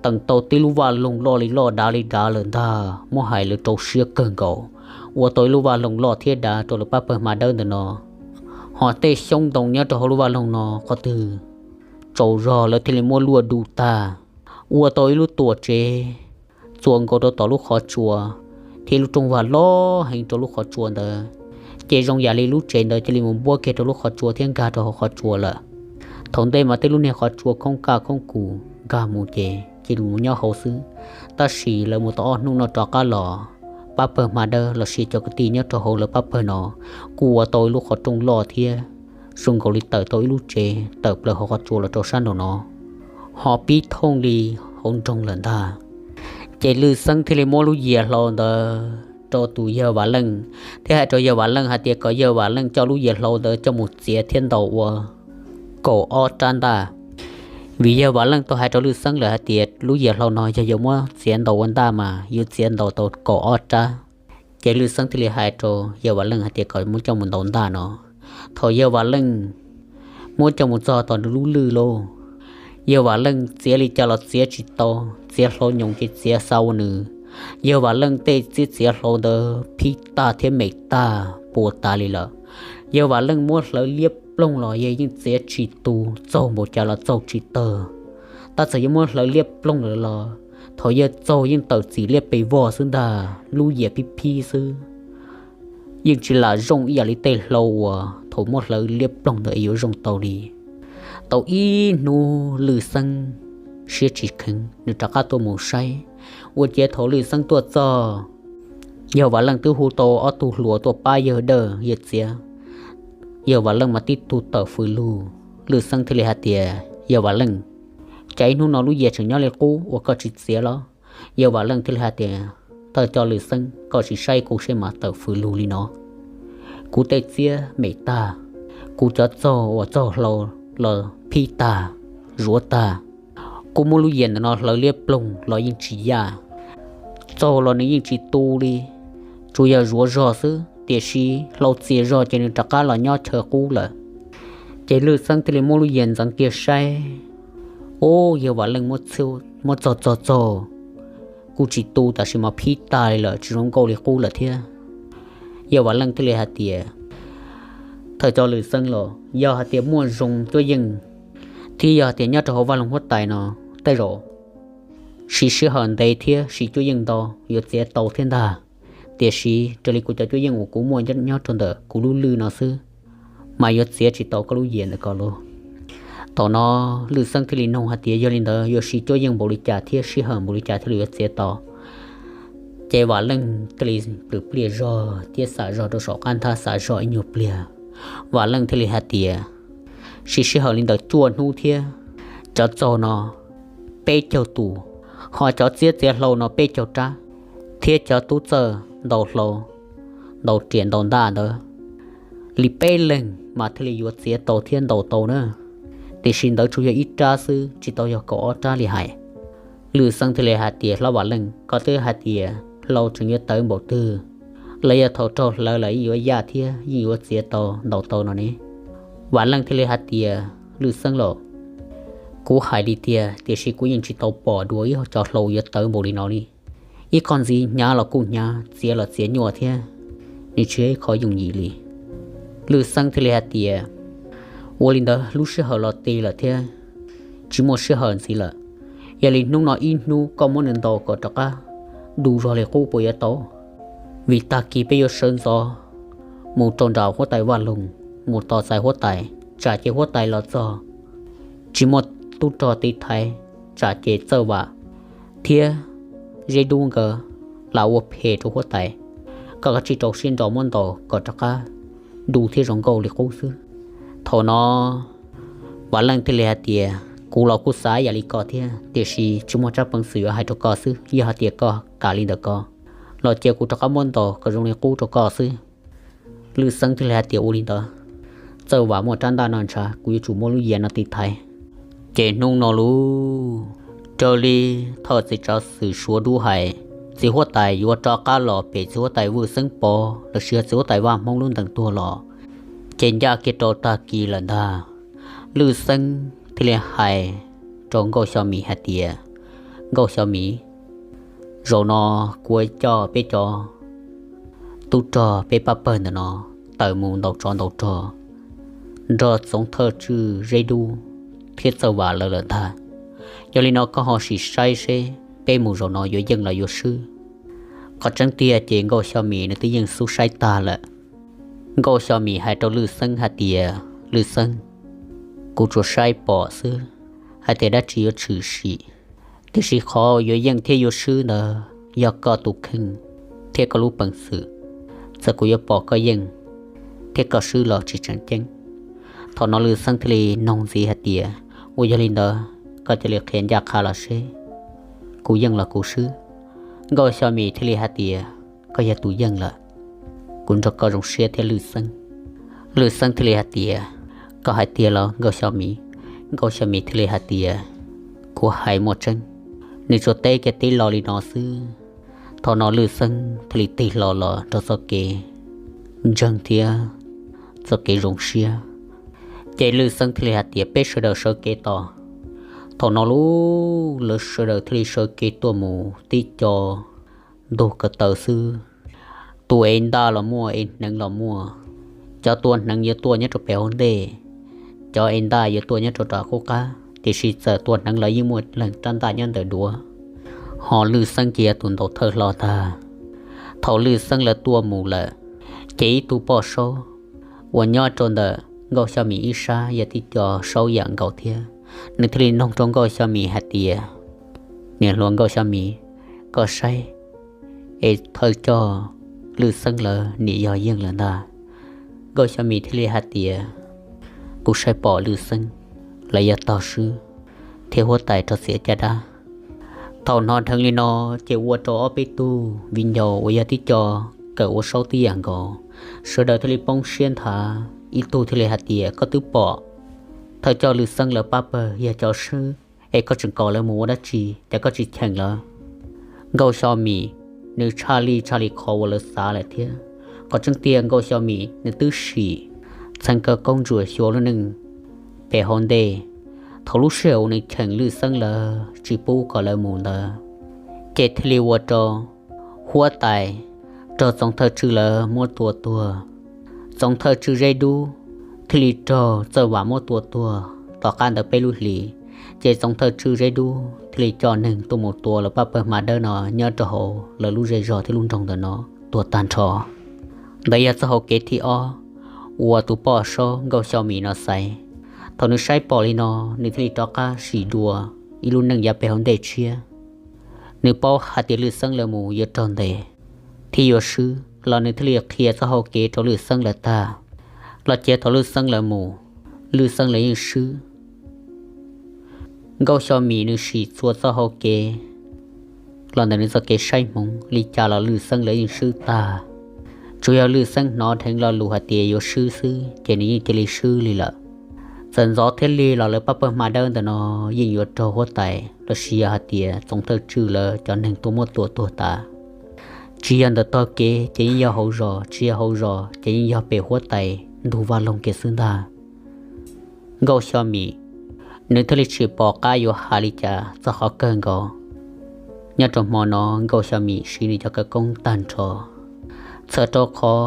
teem tau tib lub vaj loog loj li loj dav li dav lawm ntag, muab hais lawv rau siab kawg nkaus, ua tau ib lub vaj loog loj thiab dav rau lawv pab pawg hma dawb ntawm no. Ho tej xyoob ntoo nyob rau hauv lub vaj loog no qhov twg tsaus zog lawv thiaj li muab luaj du tag, ua tau ib lub tuam tsev txuas nkaus rau tom lub qhov tsua, thiab lub rooj vag loj heev rau lub qhov tsua ntawd. Ces zoo yam li lub tsev ntawd cia li mus npuab kiag rau lub qhov tsua thiab nkag rau hauv qhov tsua lawm. Thaum ntej mas tej lub niag qhov tsua khoob kaj khoob kus nkag mus ces cia li mus nyob hauv xwb, tab sis lawv mus tau ob hnub no rov qab los, pab pawg hma dawb los sis cov kwv tij nyob rau hauv lawv pab pawg no kuj ua tau ib lub qhov rooj loj thiab zoo nkaus li tawm tau ib lub tsev tawm plaws hauv qhov tsua los rau sab nraum no, ho pib thooj li hauv nroog lawm ntag. Ces Lwj Xeeb thiaj li muab lub yias hlau ntawd rau tus yawg Vam Leej, thiab hais rau yawg Vam Leej hais tias kom yawg Vam Leej coj lub yias hlau ntawd coj mus txiav thiab ntaus ua kaum ob rab ntaj. Vim yawg Vam Leej tau hais rau Lwj Xeeb lawm hais tias lub yias hlau no yog yuav muab txiav ntaus ua ntaj mas yuav txiav ntaus tau kaum ob rab. Ces Lwj Xeeb thiaj li hais rau yawg Vam Leej hais tias kom muab coj mus ntaus ntaj no. Thaum yawg Vam Leej muab coj mus txog tom nws lub lwj lauj, yawg Vam Leej txiav li cas los txiav tsis tau, txiav hlau nyoos ces txiav xa ua nws. Yawg Vam Leej tej txiav txiav hlau ntawd phib tag thiab mem tag puas tas li lawm. Yawg Vam Leej muab hlawv liab ploog los yawg yeej txiav tsis tu, txaug npaum cas los txaug tsis tawg. Tab txawm yawg muab hlawv liab ploog lawm los thaum yawg txaug yeej tawm txim liab pes vog xwb ntag, lub yias phib phib xwb. Yeej tsis lam zoo ib yam li tej hlau uas thaum muab hlawv liab ploog ntawd es yuav zoo tau li. Tau ib hnub Lwj Xeeb siab tsis kheev, nws rov qab tuaj mus saib. Ua ciav thaum Lwj Xeeb tuaj txog, yawg Vam Leej twb hu tau ob tug hluas tuaj pab yawg dawj yawg txiav. Yawg Vam Leej mas tib tug tawm fws lug. Lwj Xeeb thiaj li hais tias, Yawg Vam Leej, cas ib hnub no lub yias tseem nyob li qub ua koj tsis txiav los? Yawg Vam Leej thiaj li hais tias, Thawj coj Lwj Xeeb, koj sim saib kuv seb mas tawm fws lug li no. Kuv tej txiab mem tag, kuv cov txaug uas txaug hlau los phib tag, zuav tag. Kuv muab lub yias ntawm no hlawv liab ploog los yeej tsis yaj, txaug los nws yeej tsis tu li, tsuas yog zuav zog xwb, tiam sis hlau txias zog ces nws rov qab los nyob chaw qub lawm. Ces Lwj Xeeb thiaj li muab lub yias ntxeev kiag saib, ub, yawg Vam Leej muab txaug txaug txaug, kuj tsis tu, tab sis mas phib tag li lawm, tsis zoo nkauj li qub lawm thiab. Yawg Vam Leej thiaj li hais tias, Thawj coj Lwj Xeeb los, yog hais tias muaj zoo cuab yeej thiab yog hais tias nyob rau hauv vaj loog huab tais no, tej zaum siv sij hawm ntev thiab siv cuab yeej ntau yuav txiav tau thiab ntag. Tiam sis raws li kuv cov cuab yeej uas kuv muaj nyob rau ntawm kuv lub lwj no xwb, mas yuav txiav tsis tau koj lub yias ntawm ko lauj. Thaum no Lwj Xeeb thiaj li nug hais tias, Yog li ntawd yuav siv cuab yeej npaum li cas thiab sij hawm npaum li cas thiaj li yuav txiav tau? Ces Vam Leej thiaj li plws pliaj zog thiab xam zog rau saum qab nthab, xam zog ib nyuag pliag. Vam Leej thiaj li hais tias, Siv sij hawm li ntawm cuaj hnub thiab cov txaug no peb caug tus, ho cov txiab txiav hlau no peb caug rab, thiab cov tub txawj ntaus hlau, ntaus riam ntaus ntaj ntawd li peb leeg mas thiaj li yuav txiav tau thiab ntaus tau na. Tiam sis ntawd tsuas yog ib rab xwb, tsis tau yog kaum ob rab li hais. Lwj Xeeb thiaj li hais tias, Hlob Vam Leej, koj twb hais tias hlau tseem yuav tawv npaum twg los yog thaum raug hlawv lawm yeej yuav yaj thiab yeej yuav txiav tau ntaus tau no ne? Vam Leej thiaj li hais tias, Lwj Xeeb los, kuv hais li tiag, tiam sis kuv yeej tsis tau pom dua ib cov hlau yuav tawv npaum li no li. Ib qho ntxiv hnyav los kuj hnyav, txiav los txiav nyuaj thiab, nws tsis yog ib qho yooj yim li. Lwj Xeeb thiaj li hais tias, Ua li ntawd lub sij hawm los ti lawm thiab, tsis muaj sij hawm ntxiv lawm. Yog li hnub no ib hnub koj muab nws ntaus kom rov qab du zog li qub puas yuav tau? Vim tag kis peb yuav sawv ntxov mus rau nram huab tais vaj loog, mus tos txais huab tais, tsam ces huab tais los txog tsis muaj tub rog tiv thaiv, tsam ces Txawj Vam thiab Zeb Dub nkawd lam ua phem rau huab tais. Koj kav tsij rau siab nrog muab ntaus kom rov qab du thiab zoo nkauj li qub xwb. Thaum no Vam Leej thiaj li hais tias, Kuv los kuj xav yam li koj thiab, tiam sis tsis muaj tsab peev xwm yuav hais rau koj xwb. Yog hais tias koj kam li ntawm ko los cia kuv rov qab muab ntaus kom zoo li qub rau koj xwb. Lwj Xeeb thiaj li hais tias, Ua li ntawd, Txawj Vam muaj rab ntaj no ntshav, kuv yuav tsum muab lub yias no tiv thaiv. Ces hnub no lauj, Raws li thawj txiv tsav xwm suav dub hais, txiv huab tais yuav rov qab los pem txiv huab tais Vwj Xeeb Pov los sis yog txiv huab tais Vaj Hmoob lub ntees tuag los, ces ncaj kiag rau tag kis lawm ntag. Lwj Xeeb thiaj li hais rau Nkauj Xyo Mim hais tias, Nkauj Xyo Mim, zaum no kuv coj peb cov tub rog peb pab pawg ntawm no tawm mus ntaus tsov ntaus rog nrog txoov thawj tswj Zeb Dub thiab Txawj Vam lawv lawm ntag. Yog li no koj ho sim saib seb peb mus zaum no yuav yeej los yuav swb. Qhov tseeb tiag ces Nkauj Xyo Mim nws twb yeej xub saib tag lawm. Nkauj Xyo Mim hais rau Lwj Xeeb hais tias, Lwj Xeeb, kuv tsuas saib pom xwb hais tias dab tsi yuav tshwm sim, tiam sis qhov yuav yeej thiab yuav swb ntawd yog koj tus kheej thiab koj lub peev xwm. Txawm kuv yuav pom koj yeej thiab koj swb los tsis tseem ceeb. Thaum no Lwj Xeeb thiaj li noog ntxiv hais tias, Ua yog li ntawd koj cia li qhia ncaj qha los seb kuv yeej los kuv swb. Nkauj Xyo Mim thiaj li hais tias, Koj yog tus yeej lawm, kuv nrog koj zoo siab thiab Lwj Xeeb. Lwj Xeeb thiaj li hais tias, Koj hais tiag los Nkauj Xyo Mim? Nkauj Xyo Mim thiaj li hais tias, Kuv hais muaj tseeb, nws tsuas teb kiag tib lo li no xwb. Thaum no Lwj Xeeb thiaj li tig hlo los nrog txoj kev ntseeg thiab txoj kev zoo siab. Ces Lwj Xeeb thiaj li hais tias, Peb sawv daws sawv kev tos. Thaum no lub lawv sawv daws thiaj li sawv kev tuaj mus tib co ntug ko taw xwb. Tus ev ntaj los muaj, ev hneev los muaj. Cov tua hneev yuav tuaj nyob rau pem hauv ntej, cov ev ntaj yuav tuaj nyob rau tom qub qab, tiam sis txawm tua hneev los yeej muaj leeg rab ntaj nyob ntawm duav. Ho Lwj Xeeb ces yog tus ntaus thawj hlo tag. Thaum Lwj Xeeb lawv tuaj mus lawm, ces ib tug poj saub uas nyob rau ntawm Nkauj Xyo Mim ib sab yog tib co saub yam nkaus thiab, nws thiaj li noog rau Nkauj Xyo Mim hais tias, Niam hluas Nkauj Xyo Mim, koj saib es thawj coj Lwj Xeeb lawv nim yog yeej lawm ntag. Nkauj Xyo Mim thiaj li hais tias, Kuv saib pom Lwj Xeeb lawv yog tog swb thiab huab tais rog txiav caj dab. Thaum hnov dheev li no, ces ua rau ob peb tug viv ncaus uas yog tib co kawm ua saub tib yam nkaus, sawv daws thiaj li poob siab nthav. Ib tug thiaj li hais tias, Koj twb pom thawj coj Lwj Xeeb lawv pab pawg yog cov swb es koj tseem kom lawv mus ua dab tsi, cas koj tsis cheem lawv? Nkauj Xyo Mim nws tshaj li tshaj li qhov uas lawv xav lawm thiab. Qhov tseeb tiag Nkauj Xyo Mim nws twb sim txheev kaw koob ntsuam xyuas lub neej pem hauv ntej. Thaum lub sij hawm uas nws cheem Lwj Xeeb lawv tsis pub kom lawv mus ntawd, ces thiaj li ua rau huab tais raug txoov thawj tswj lawv muab tua tuag. Txoov thawj tswj Zeb Dub thiaj li raug Txawj Vam muab tua tuag. Tom qab ntawd peb lub hlis, ces txoov thawj tswj Zeb Dub thiaj li coj neeg tuaj mus tua lawv pab pawg Hma Dawb no nyob rau hauv lawv lub zej zog thiab lub nroog ntawm no tuag tag nrho. Ntawd yog txoj hauv kev thib ob uas tus poj saub Nkauj Xyo Mim no xaiv. Thaum nws saib pom li no, nws thiaj li rov qab sim dua ib lub neej yav pem hauv ntej tshiab. Nws paub hais tias Lwj Xeeb lawv mus yuav raug ntes thiab yuav swb los nws thiaj li qhia txoj hauv kev rau Lwj Xeeb lawv tag. Los cia thaum Lwj Xeeb lawv mus, Lwj Xeeb lawv yeej swb. Nkauj Xyo Mim nws sim txhua txoj hauv kev los ntawm nws txoj kev saib hmoov li cas los Lwj Xeeb lawv yeej swb tag. Tsuas yog Lwj Xeeb hnov dheev lo lus hais tias yuav swb xwb ces nws yeej cia li swb li lawm. Txawm ntxov thiab lig los lawv pab pawg Hma Dawb ntawm no yeej yuav raug huab tais los sis yog hais tias txoov thawj tswj lawv cov neeg tuaj muab tua tuag tas. Tsis yog ntawm tog kev ces yeej yog hauv zos, tsis yog hauv zos ces yeej yog pem huab tais ntug Vaj Loog kiag xwb ntag. Nkauj Xyo Mim nws thiaj li tsis pom qab yuav hais li cas txog qhov kawg nkaus. Nyob rau hmo no Nkauj Xyo Mim siv nws cov khawv koob tag nrho, txhawm rau qhov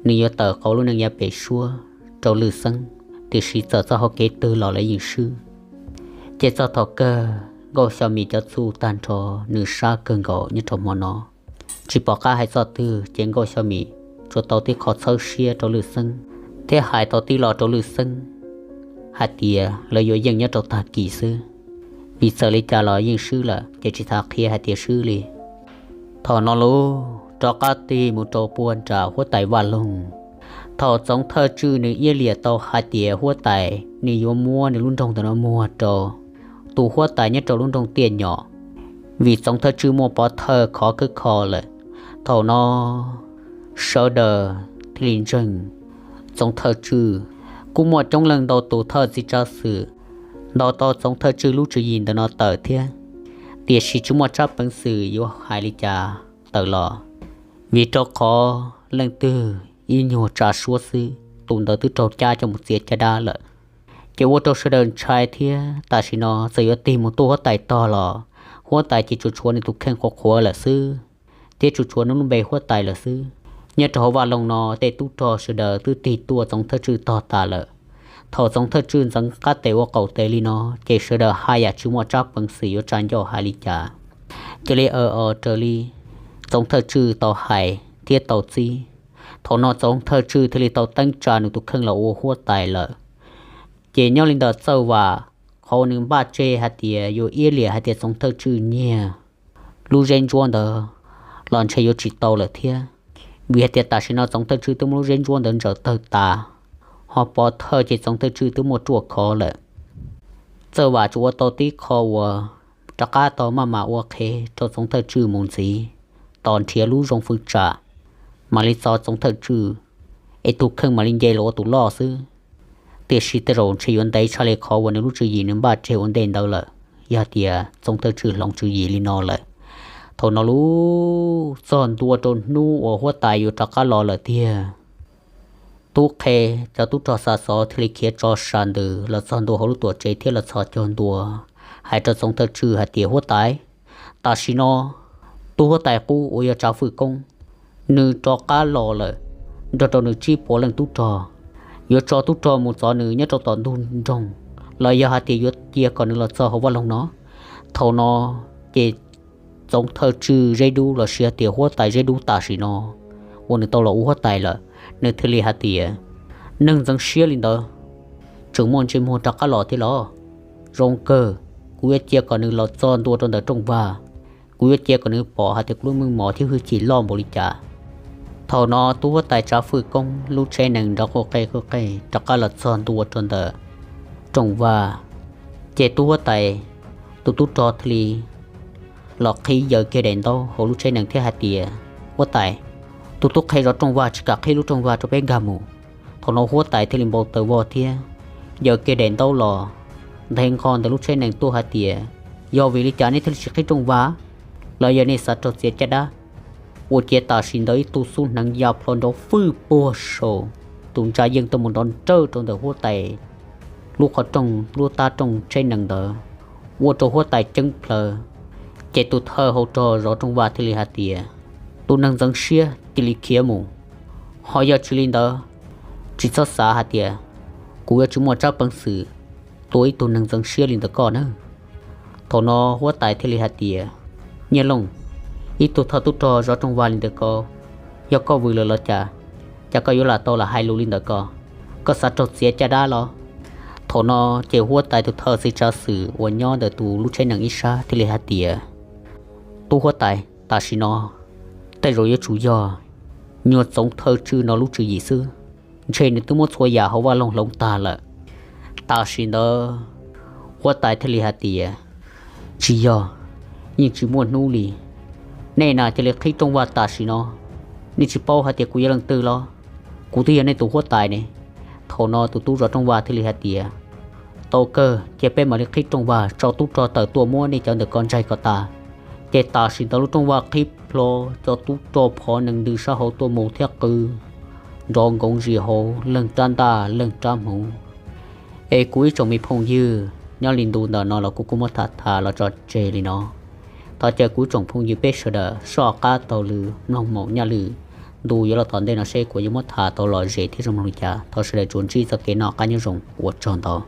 nws yuav tawm qhov lub neej yav pem suab rau Lwj Xeeb, tiam sis txawm txoj hauv kev twg los lawv yeej swb. Ces txog thaum kawg Nkauj Xyo Mim cov txuj tag nrho nws sab kawg nkaus nyob rau hmo no. Tsis pom qab hais txoj twg ces Nkauj Xyo Mim tsuas tau tib qho txhawb siab rau Lwj Xeeb, thiab hais tau tib lo rau Lwj Xeeb hais tias lawv yuav yeej nyob rau tag kis xwb, vim txawm li cas los yeej swb lawm ces tsis tas qhia hais tias swb li. Thaum no lub rov qab tig mus rau puag nram huab tais Vaj Loog. Thaum txoov thawj tswj nws iab liam tau hais tias huab tais nws yuav muab nws lub nroog ntawm no muag rau tus huab tais nyob rau lub nroog Tiaj Nyom, vim txoov thawj tswj muaj pov thawj khov khwb kho lawm. Thaum no sawv daws thiaj li ntseeg txoov thawj tswj. Kuj muaj coob leej ntau tus thawj txiv tsav xwm ntaus tau Txoov Thawj Tswj lub tswv yim ntawm no tawm thiab, tiam sis tsis muaj tsab peev xwm yuav hais li cas tawm los, vim rau qhov leej twg ib nyuag tsa suab xwb tus ntawd twb raug cab coj mus txiav caj dab lawm. Ces ua rau sawv daws ntshai thiab tam sim no txawm yuav tig mus tuaj huab tais tog los huab tais ces tsuas tshuav nws tus kheej qhuav qhuav lawm xwb, thiab tsuas tshuav nws lub npe huab tais lawm xwb. Nyob rau hauv vaj loog no tej tub rog sawv daws twb tig tuaj Txoov Thawj Tswj tog tas lawm. Thaum Txoov Thawj Tswj ntxeev qab tes ua qaum tes li no ces sawv daws haj yam tsis muaj tsab peev xwm yuav tsa ncauj hais li cas, cia li aws os raws li Txoov Thawj Tswj tau hais thiab tau txib. Thaum no Txoov Thawj Tswj thiaj li tau teeb tsa nws tus kheej los ua huab tais lawm. Ces nyob li ntawm Txawj Vam, qhov uas nws npaj tseg hais tias yuav iab liam hais tias Txoov Thawj Tswj nyiag lub zeb ntsuab ntawd los ntshe yuav tsis tau lawm thiab, vim hais tias tam sim no Txoov Thawj Tswj twb muab lub zeb ntsuab ntawd ntsaws tawg tas, ho pov thawj ces Txoov Thawj Tswj twb muaj ruaj khov lawm. Txawj Vam tsuas ua tau tib qho uas rov qab tau maj mam ua qhev rau Txoov Thawj Tswj mus ntxiv, tos nrhiav lub zoo fwv tsam mam li txo Txoov Thawj Tswj, es tus kheej mam li nce los ua tus loj xwb. Tiam sis tej zaum ntshe yuav ntev tshaj li qhov uas nws lub tswv yim nws npaj tseg ua ntej ntawd lawm, yog tias Txoov Thawj Tswj hloov tswv yim li no lawm. Thaum no lub txog ntua rau hnub uas huab tais yuav rov qab los lawm tiag, tub qhe cov tub rog xa xov thiaj li khiav tso sa ntws los txog ntua hauv lub tuam tsev thiab los txhos caug ntua hais rau Txoov Thawj Tswj hais tias, huab tais, tam sim no tub huab tais qub uas yog Tsav Fwj Koob, nws rov qab los lawm nrog rau nws tsib puas leej tub rog. Yuav tso tub rog mus txov nws nyob rau tom ntug nroog, los yog hais tias yuav cia kom nws los txog hauv vaj loog no. Thaum no ces Txoov Thawj Tswj Zeb Dub los sis tias huab tais Zeb Dub tam sim no uas nws tau los ua huab tais lawm, nws thiaj li hais tias, neeg ntxeev siab li ntawd tseem muaj ntsej muag rov qab los thiab los? Zoo kawg, kuv yuav cia kom nws los txog ntua rau ntawm rooj vag, kuv yuav cia kom nws pom hais tias kuv lub meej mom thiab hwj chim loj npaum li cas. Thaum no tub huab tais Tsav Fwj Koob lub tsheb nees nrov quj qej quj qej rov qab los txog ntua rau ntawm rooj vag, ces tub huab tais tus tub rog thiaj li los qhib yaws kiag daim ntaub hauv lub tsheb nees thiab hais tias, huab tais, tus tub qhe zov rooj vag tsis kam qhib lub rooj vag rau peb nkag mus. Thaum no huab tais thiaj li npau taws vog thiab yaws kiag daim ntaub los nthe nqho ntawm lub tsheb nees tuaj hais tias, yog vim li cas nej thiaj li tsis qhib rooj vag? Los yog nej xav raug txiav caj dab? Ua ciav tam sim ntawd ib tug xub hneev ya plho nrov fwj puag saum tus ntsa yeej tuaj mus nrov nrawj rau ntawm huab tais lub qhov rooj lub tab rooj tsheb nees ntawd, ua rau huab tais ceeb plhaws. Ces tus thawj hau rog zov rooj vag thiaj li hais tias, tus neeg ntxeev siab cia li khiav mus, ho yog tsis li ntawd, tsis txhob xav hais tias kuv yuav tsis muaj tsab peev xwm tua ib tug neeg ntxeev siab li ntawm koj na. Thaum no huab tais thiaj li hais tias, Nyiaj Looj, ib tug thawj tub rog zov rooj vag li ntawm koj, yog koj vwm lawm los cas? Cas koj yuav lam tau lam hais lus li ntawm ko? Koj xav raug txiav caj dab los? Thaum no ces huab tais tus thawj txiv tsav xwm uas nyob ntawm tus lub tsheb nees ib sab thiaj li hais tias, tub huab tais, tam sim no tej zaum yuav tsum yog nyuag Txoov Thawj Tswj no lub tswv yim xwb, ntshe nws twb muab txhua yam hauv vaj loog hloov tag lawm. Tam sim ntawd huab tais thiaj li hais tias, tsis yog, yeej tsis muaj hnub li. Nej na cia li qhib rooj vag tam sim no. Nej tsis paub hais tias kuv yog leej twg los? Kuv twb yog nej tus huab tais ne. Thaum no tus tub zov rooj vag thiaj li hais tias, tau kawg, cia peb mam li qhib rooj vag tso tub rog tawm tuaj muab nej cov ntawm ko ntsaig kom tas. Ces tam sim ntawd lub rooj vag qhib plho, cov tub rog phov nees ntws sab hauv tuaj mus thiab qw nrov nkoov zis hauv leej rab ntaj leej rab hmuv. Es kuv ib tsoom me phooj ywg, nyob li ntu ntawm no los kuv kuj muab tham tham los tso tseg li no. Thov caw kuv ib tsoom phooj ywg peb sawv daws soj qab taug lw mloog moom nyaj lwm ntu yuav los tom ntej no seb kuv yuav muab tham tau lom zem thiab zoo mloog li cas. Thov sawv daws tsuas ntsib txoj kev noj qab nyob zoo, ua tsaug ntau.